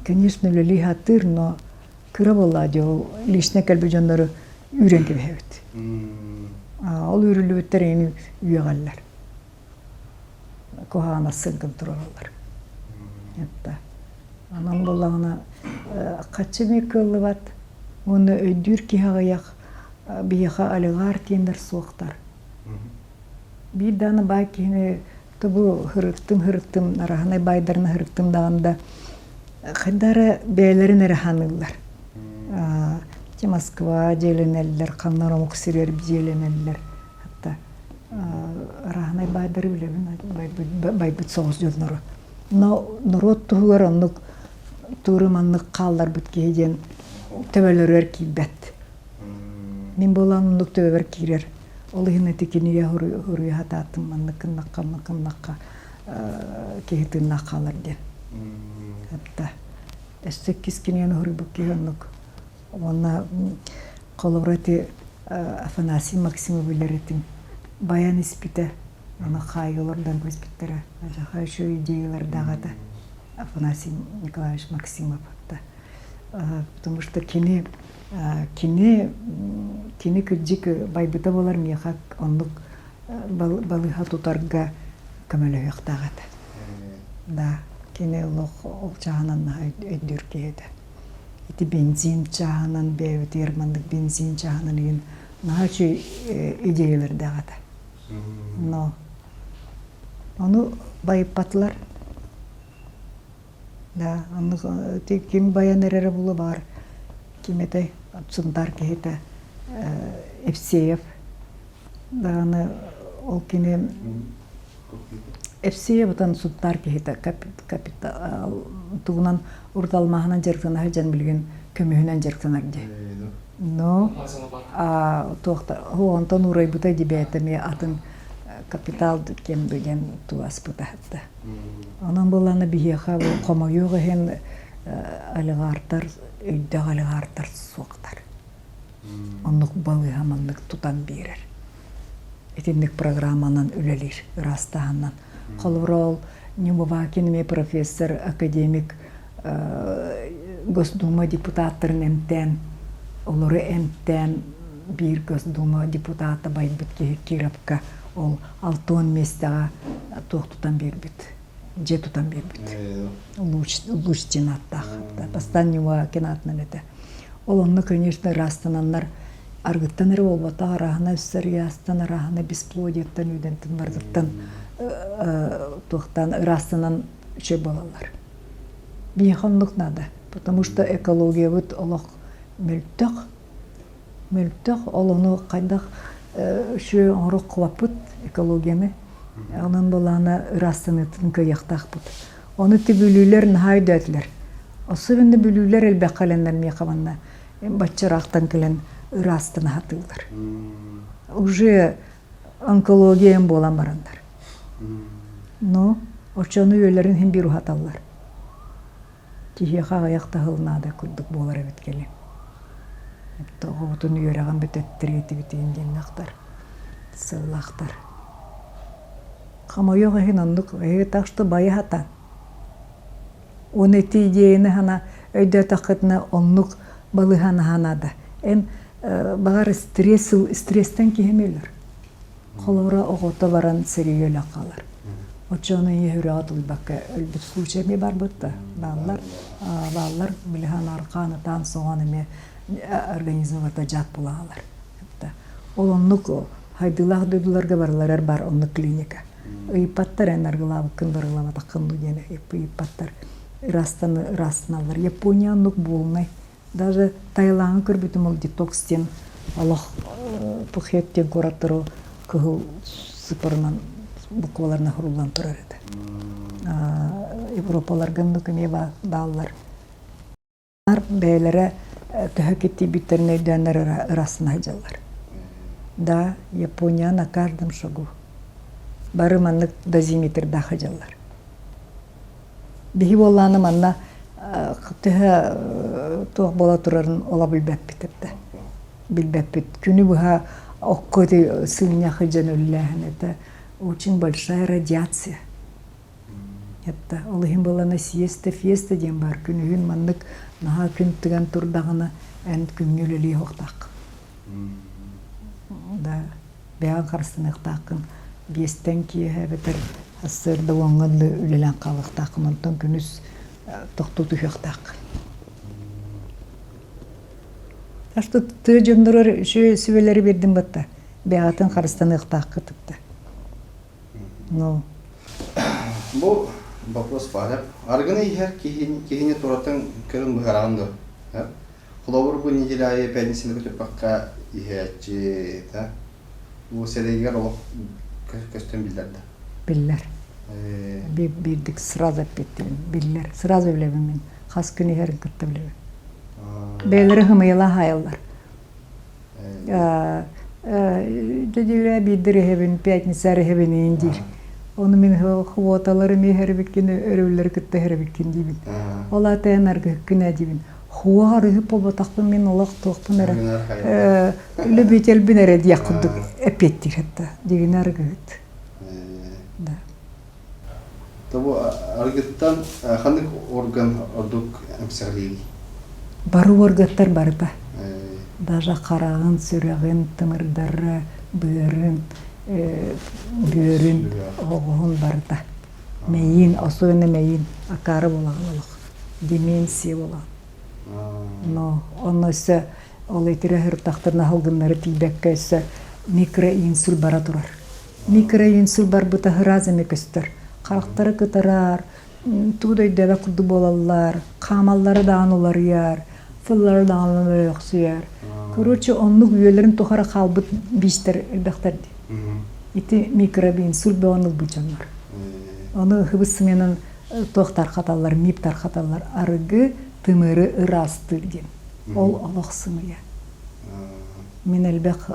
конечно үлэлии сатыыр но кыра буоллаа дии ол лично кэлбит дьоннору үүрэн кэбиһэбит ол үүрүллүбүттэр эйини үөҕэллэр куһаҕан ассыҥкын туруораллар это онон буоллаҕына хаччы эмиэ кыаллыбат уонна өйдүүр киһи аҕыйах биһиэхэ олигарх диэннэр суохтар биир даҕаны баай киһини тобу һырыттым һырыттым араһынай баайдарын һырыттым даҕаны да хайда эрэ бэйэлэрин эрэ ханыыллар Те Москва дьиэлэнэллэр, ханна омук сиригэр дьиэлэнэллэр. Хатта араһынай баайдары билэбин байбыт соҕус дьоннору. Но норуот туһугар оннук тууру маннык хаалларбыт киһи диэн төбөлөрүгэр киирбэт. Мин буолан оннук төбөбөр киирэр. Ол иһин ити кинигэ суруйа сатаатым маннык гыннахха, маннык гыннахха киһи тыыннаах хаалар диэн. Хатта Өссө иккис кинигэни суруйбут киһи оннук. Уонна холобура ити Афанасий Максимов билэр этим. Баян испитэ, аны хаайга олордон испиттэрэ. Дьаха үчүгэй идеялардаах этэ Афанасий Николаевич Максимов. Потому что кини кини кини кырдьык байбыта буолар миэхэ оннук балыыһа тутарга көмөлөһүөхтээх этэ. Да, кини олох ол чааһынан наһаа өйдүүр киһи этэ. Ити бензин чааһынан бэйэбитигэр маннык бензин чааһынан игин наһаа үчүгэй идеялардаах этэ. Но ону байыппатылар. Да, оннук ким байан эрэрэ буолуо баҕар ким этэй Сунтаар киһитэ Евсеев даҕаны ол кини Евсеев отон Сунтаар киһитэ капитал тугунан урдалмааһынан дьарыктана сылдьан билигин көмүһүнэн дьарыктанар дии. Но туохта онтон уурайбыта дии бэйэтэ эмиэ атын капитал кем диэн туласпыта да. Онон буоллаҕына биһиэхэ бу хомойуох иһин олигархтар өйдөөх олигархтар суохтар. Оннук балыыһа маннык тутан биэрэр. Итинник программанан үлэлиир ыраастааһынынан. Холобура ол Нюмовакин эмиэ профессор, академик Госдума депутаттарын эмтээн, олору эмтээн биир Госдума депутата байбыт киһи Кировка ол 60 миэстэҕэ туох тутан биэрбит, дьиэ тутан биэрбит. Луч диэн ааттаах. Бастаан Нюмовакин аатынан этэ. Ол онно, конечно, ыраастананнар аргыттан эрэ буолбатах, арааһына өссө арааһына бесплодиеттан, үүдэнтэн барытыттан туохтаан ыраастанан үчүгэй буолаллар. Биһиэхэ оннук наада, потому что экологиябыт олох мөлтөх, мөлтөх, ол ону хайдах үчүгэй оҥоруох кубаппыт экологияны, онон былаана ыраастаныытын кыайыахтаахпыт. Ону ти бүлүүлэр наһаа өйдөөтүлэр. Особенно бүлүүлэр элбэххэ кэлэннэр миэхэ манна бачча ыраахтан кэлэн ыраастана сатыыллар. Уже онкология буолан бараннар. Ну, оччону үөлэрин иһин биир уһаталлар. Киһиэхэ аҕыйах да сыл наада курдук буолар эбит кэлин. Оҕобутун үөрэҕин бүтэттэр этибитин диэннэхтэр, сыллаахтар. Хомойуох иһин оннук так что байа сатаан. Уонна ити идеяны хана өйдөөтөххүтүнэ оннук балыыһа наһаа наада. Эн баҕар стресс стресстэн киһи өлөр. Холобура оҕото баран сэриигэ өлөн хаалар. Оччону ийэ сүрэҕэ тулуйбакка өлбүт случай эмиэ барбыт да бааллар. Бааллар билиһан аркаан ытаан соҕон эмиэ организмата дьаат булаалар. Ол оннук хайдыылаах дойдуларга барыларар бар оннук клиника. Ыйыппаттар эн аргылаабыккын барылаабатаххын дуу диэн ыйыппаттар. Ырастан ырастаналлар. Япония оннук буолунай. Даже Таилаҥы көрбүтүм ол детокс диэн олох Пхет диэн куораттары кыһыл сыпарынан букваларынан суруллан турар этэ. Европаларга оннук эмиэ бааллар. Бэйэлэрэ төһө киттийбиттэрин өйдөөннөр ырасына сылдьаллар. Да, Япония на каждом шагу. Бары маннык дозиметрдаах сылдьаллар. Биһи буоллааны манна төһө туох буола турарын ола билбэппит этэ. Билбэппит. Күнү быһа окко сыынньах дьон үллээһин это очень большая радиация. Это ол иһин буоллаана сиеста фиеста диэн баар күнүһүн маннык наһаа күн тыган турдаҕына эн күҥҥэ үлэлии оһохтооххун. Да бэйэҕин харыстаныахтааххын биэстэн киэһэ эбэтэр сарсыарда уоҥҥа дылы үлэлээн хаалыахтааххын онтон күнүс тохтуу түһүөхтааххын. Так что тыа дьонноругар үчүгэй сүбэлэри биэрдим батта. Бэйэҕитин харыстаныахтааххыт да. Ну. Бу вопрос баар. Арыгыны иһэр киһини туратын көрөн быһараҕын дуо? Холобур, бу неделя аайы пятницаны көтүппэккэ иһээччи да бу сэрэйигэр олох көстөн биллэр да? Биллэр. Биирдик сразу эппиттибин. Биллэр. Сразу билэбин мин. Хас күн иһэрин кытта билэбин. Бэйэлэрэ хымыйалаах аайаллар. Дьэ биирдэр иһэбин, пятница иһэбин диир. Ону мин хвоталарым иһэрбиккин, өрөбүллэри кытта иһэрбиккин диибин. Ол аата эн аргыһыккын ээ диибин. Хуа арыгы буолбатахпын мин олох туохпун эрэ любительбин эрэ диэх курдук эппиэттиир этэ. Дигини арыгыһыт. Да. Тобу арыгыттан ханнык орган ордук эмсэҕэлиирий? Бары органтар барыта. Даже хараҕын, сүрэҕин, тымырдары, быарын, бүөрүн, оҕоһун барыта. Мэйиин, особенно мэйиин акаары буолаҕын олох. Деменция буолаҕын. Но онно өссө ол итирэ сырыттахтарына салгыннары тиийбэккэ өссө микроинсульт бара турар. Микроинсульт барбыта сразу эмэ көстөр. Харахтара кытарар, тугу да өйдөөбөт курдук буолаллар, хаамаллара даҕаны уларыйар, тыллара даҕаны өлөхсүйэр. Короче, оннук үйэлэрин тухары хаалбыт биистэр элбэхтэр дии. Ити микробинсульт бөҕөнү ылбыт дьоннор. Ону хыбыс сымыйанан туох тархаталлар, мип тархаталлар. Арыгы тымыры ыраастыыр диэн. Ол олох сымыйа. Мин элбэх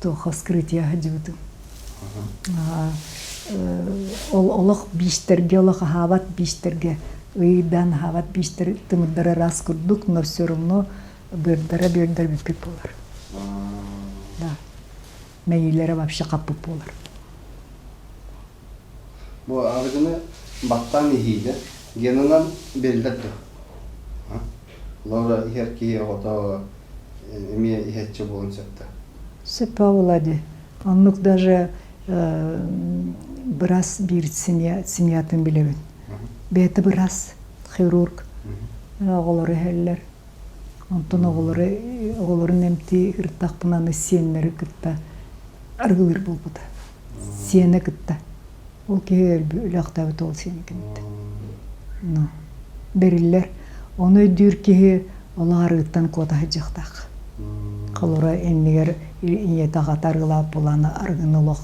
туох вскрытие сылдьыбытым. Ол олох биистэргэ олох аһаабат биистэргэ ыйдаан аһаабат биистэр тымырдара ыраас курдук, но все равно быардара бүөрдэр бүппүт буолар. Да. Мэйиилэрэ вообще хаппыт буолар. Бу арыгыны баттаан иһиигэ генынан бэриллэр дуо? Лора иһэр киһи оҕото эмиэ иһэччи буолуон сөп да? Сөп буолла дии. Оннук даже бырас биир семья, семьятын билэбин. Бэйэтэ бырас, хирург. Оҕолору иһэллэр. Онтон оҕолору оҕолорун эмтии ырыттахпына аны сиэннэри кытта арыгылыыр буолбута. Сиэнэ кытта. Ол киһи өлүөхтөөбүт ол сиэнэ киниттэн. Ну, бэриллэр. Ону өйдүүр киһи олох арыгыттан куота сылдьыахтаах. Холоро иннигэр ийэтэ аҕата арыгылаах буолаана арыгыны олох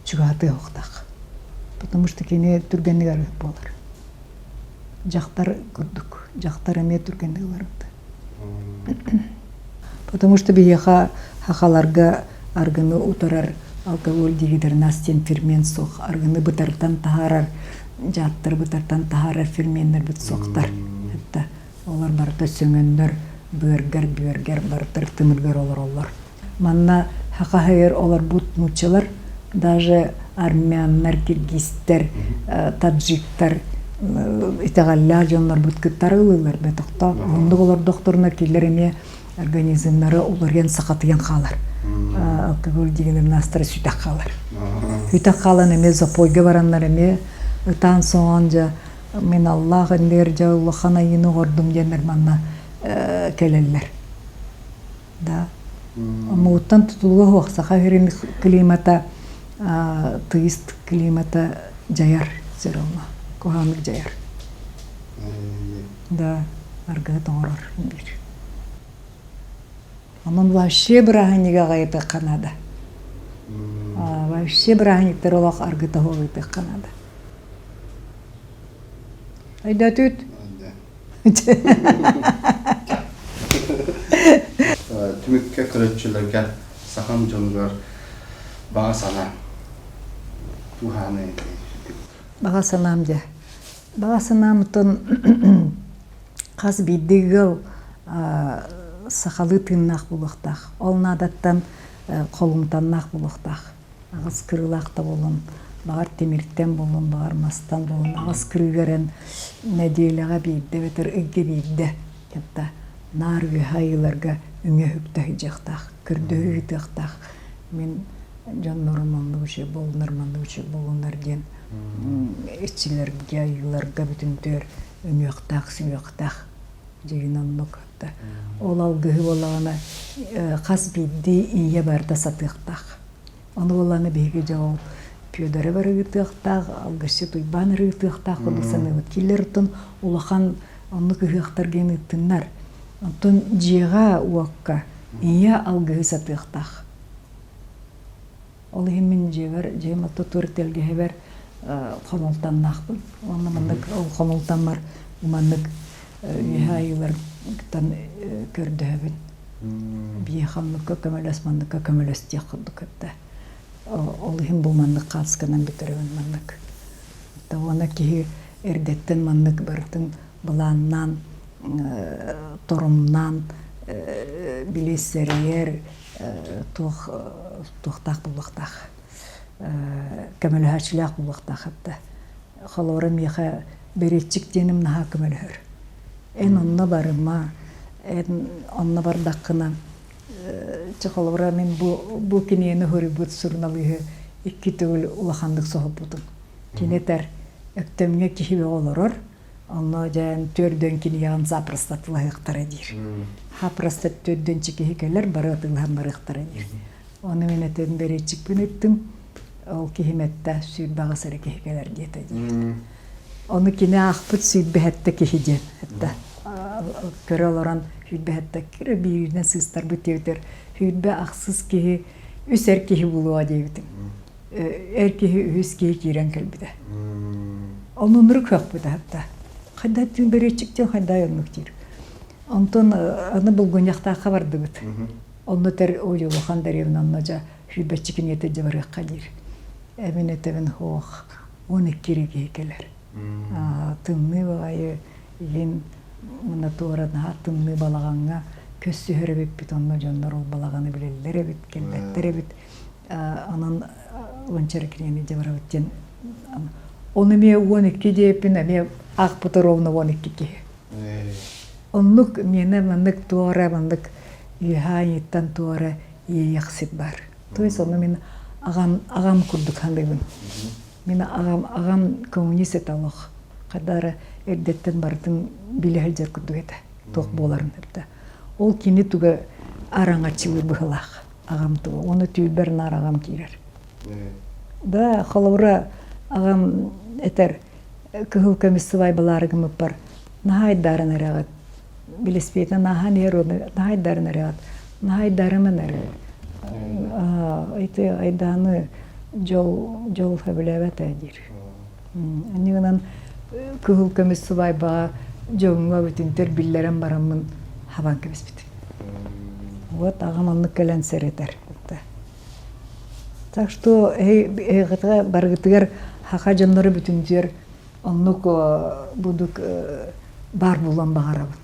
чугаһатыа суохтаах. Потому что кини түргэнник арыгыт буолар. Дьахтар курдук. Дьахтар эмиэ түргэнник ыларбыт. Потому что биһиэхэ сахаларга аргыны утарар алкоголь дегидроназ диэн фермент суох. Аргыны бытартан таһаарар, дьааттары бытартан таһаарар ферменнэрбит суохтар. Это. Олор барыта сөҥөннөр, быаргар, бүөргэр, барытар тымыргар олороллор. Манна хахаһыйар олорбут нууччалар, даже армяннар, киргизтэр, таджиктар итэҕэллээх дьоннорбут кыттар ылыылар бөтөхтө. Оннук олордохторуна кинилэр эмиэ организмнары уларыйан сахатыйан хаалар. Алкоголь дигинер настара сүтэх хаалар. Сүтэх хаалан эмиэ запойга бараннар эмиэ ытаан соҥоон дьэ мин Аллах иннигэр дьэ улахан айыыны оҥордум диэннэр манна кэлэллэр. Да. Омугуттан тутулуга суох Саха сирин климата тыйыс климата дьайар все равно. Куһаҕаннык дьайар. Да, аргыһы тоҥорор диир. Онон вообще бырааһынньыга аҕайытыахха наада. Вообще бырааһынньыктар олох аргыта ыытыахха наада. Өйдөөтүт? Түмүккэ көрөөччүлэргэ сахам дьонугар баҕа санаа туһааны Баҕа санаам дьэ. Баҕа санаамтан хас биирдии ыал сахалыы тыыннаах буолуохтаах. Ол наадаттан холумтаннаах буолуохтаах. Аҕыс кырыылаах да буоллун, баҕар тимиртэн буоллун, баҕар мастан буоллун, аҕыс кырыыга эрэн нэдиэлэҕэ биирдэ эбэтэр ыйга биирдэ кытта наар үөһэ айыыларга үҥэ-үктэ сылдьыахтаах, көрдөһүү ыытыахтаах. Мин дьоннорум оннук үчүгэй буоллунар, маннык үчүгэй буоллунар диэн иччилэргэ, айыыларга бүтүнтүөр үҥүөхтээх, сүҥүөхтээх дьиҥин оннук. Ол алгыһы буоллаҕына хас биирдии ийэ барыта сатыахтаах. Ону буоллаҕына биһиги дьэ ол Федоров ырыытыахтаах, Алгысчыт Уйбаан ырыытыахтаах курдук саныыбыт. Кинилэр оттон улахан оннук ыһыахтарга ыыттыннар. Оттон дьиэҕэ-уокка ийэ алгыһы сатыахтаах. Ол иһин мин дьиэбэр, дьиэм ортотугар тэлгэһэбэр хомултаннаахпын. Уонна маннык ол хомултаммар маннык үөһэ айыылартан көрдөһөбүн. Биһиэхэ оннукка көмөлөс, манныкка көмөлөс диэх курдук кытта. Ол иһин бу маннык хаасканан бүтэребин маннык. Уонна киһи эрдэттэн маннык барытын былааннаан, торумнаан били сэрэйэр, туох туохтаах буолуохтаах көмөлөһөөччүлээх буолуохтаах этэ. Холобура миэхэ бэриэтчик диэним наһаа көмөлөһөр. Эн онно барыма, эн онно бардаххына чэ холобура мин бу бу кинигэни суруйбут суруналыыһы икки төгүл улаханнык соһуппутум. Кини этэр Өктөмҥө киһи бөҕө олорор, Онно дьээн төрдөн кинигэҕин запросто атыылаһыахтара диир. Хапросто төрдөн киһи кэлэр, бары атыылаһан барыахтара диир. Ону мин этэн бэриэтчикпин ыттым. Ол киһим эттэ 28 эрэ киһи кэлэр диэтэ диир. Ону кини аахпыт 27 киһи диэн эттэ. Көрө олорон 27 кире бииринэн сыыстарбыт диэбитэр 28 киһи үс эр киһи булуо диэбитим. эр киһи үһүс киһи киирэн кэлбитэ. Ону ынырык сөхпүтэ хатта. Хайда түүн бөрүөччүк хайда оннук диир. Онтон аны Булгунньахтаахха бардыбыт. Онно тэр ой улахан дэриэбин онно дьа сүүрбэччи киниэтэ дьэ барыахха диир. Эбин этэбин хоох 12 эрэ киһи кэлэр. Тымныы баҕайы илин мына туора наһаа тымныы балаҕаҥҥа көссүһэр эбиппит онно дьоннор ол балаҕаны билэллэр эбит, кэлбэттэр эбит. Онон уонча эрэ кинигэни дьэ барабыт диэн Ону эмиэ 12 диэппин эмиэ аахпыта ровно 12 киһи. Оннук миэнэ маннык туора маннык үөһээ айыыттан туора иэйэхсит бар. То есть ону мин аҕам аҕам курдук саныыбын. Мин аҕам аҕам коммунист этэ олох. Хайда эрэ эрдэттэн барытын билэ сылдьар курдук этэ. Туох буоларын этэ. Ол кини туга араҥаччылыыр быһыылаах. Аҕам туга. Уонна түүлбэр наар аҕам киирэр. Да, холобура, аҕам этэр, кыһыл көмүс сыбаайбалаары гыммыппар, наһаа айдааран эрэҕит. Билиспиэтин ааһан иһэр уонна наһаа айдааран эрэҕит. Наһаа айдаарыман эрэ. Ити айдааны дьол, дьол сөбүлээбэт ээ диир. Инньэ гынан кыһыл көмүс сыбаайбаҕа дьоҥҥо бүтүнтэр биллэрэн бараммын хабан кэбиспитим. Вот аҕам оннук кэлэн сэрэтэр. Так что эһиэхэ барыгытыгар саха дьонноро бүтүнтүөр оннук будук баар буолуон баҕарабын.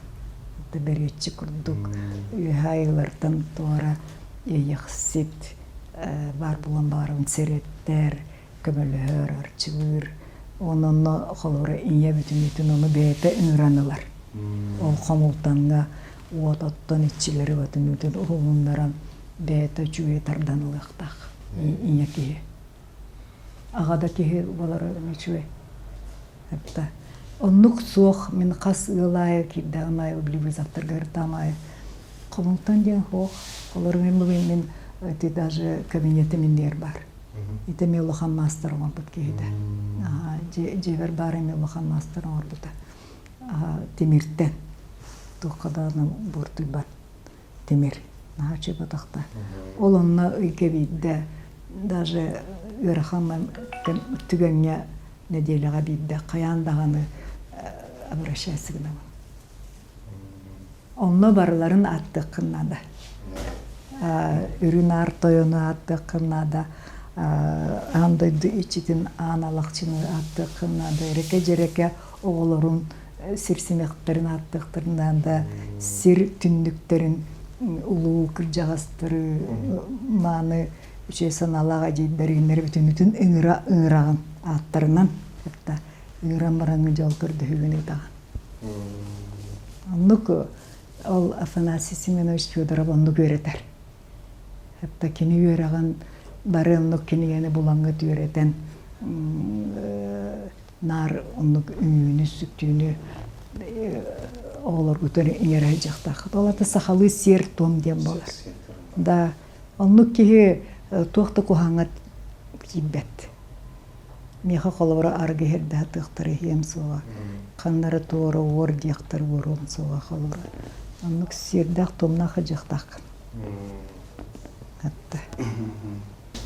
Это бэриэтчи курдук үөһэ айыылартан туора иэйэхсит баар буолан баҕарабын сэрэттэр, көмөлөһөр, арчылыыр. Онон холобура ийэ бүтүннүүтүн ону бэйэтэ ыҥыран ылар. Ол хомултаҥҥа уот оттон иччилэри бүтүннүүтүн уһугуннаран бэйэтэ үчүгэй тардан ылыахтаах ийэ киһи. Аҕа да киһи буолара үчүгэй. Эптэ. Оннук суох мин хас ыал аайы киирдэҕим аайы блюбизаттарга ыртаам аайы хомултан диэн суох. Олору мин бүгүн мин ити даже кабинетым иннигэр баар. Ити эмиэ улахан маастар оҥорбут киһитэ. Дьиэбэр баар эмиэ улахан маастар оҥорбута. Тимиртэн. Туохха даҕаны буортуйбат тимир. Наһаа үчүгэй батахта. Ол онно ыйга биирдэ даже ыарахан түгэҥҥэ нэдиэлэҕэ биирдэ хайаан даҕаны обращайся гынабын. Онно барыларын ааттыаххын наада. Үрүн аар тойону ааттыаххын наада, аан дойду иччитин аан алахчыны ааттыаххын наада, эрэкэ-дьэрэкэ оҕолорун сир симэхтэрин ааттыахтарын наада, сир түннүктэрин улуу кырдьаҕастары мааны үчүгэй санаалаах эдьиийдэригиннэри бүтүннүүтүн ыҥыра ыҥыраҕын ааттарынан кытта ыҥыран бараҥҥын дьол көрдөһүүгүн ыытаҕын. Оннук ол Афанасий Семенович Федоров оннук үөрэтэр. Хатта кини үөрэҕин бары оннук кинигэни булаҥҥыт үөрэтэн наар оннук үҥүүнү-сүктүүнү оҕолоргутун иҥэрэ сылдьыахтааххыт. Ол ата сахалыы сиэр-туом диэн буолар. Да, оннук киһи туох да куһаҕаҥҥа киирбэт. Миэхэ холобура арыгы иһэрдэ сатыахтара иһиэм суоҕа, ханнары туора уор диэхтэр уоруом суоҕа холобура. Оннук сиэрдээх-туомнаах сылдьыахтааххын. Атта.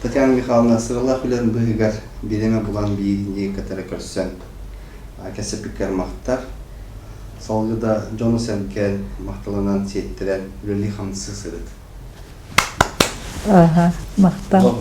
Татьяна Михайловна сыралаах үлэн быыһыгар бириэмэ булан биир кытары көрсөн кэсэппиккэр махтар. Салгыы да дьону-сэргэ махталынан сиэттэрэн үлэлии-хамсыы сырыт. Ага, махтал.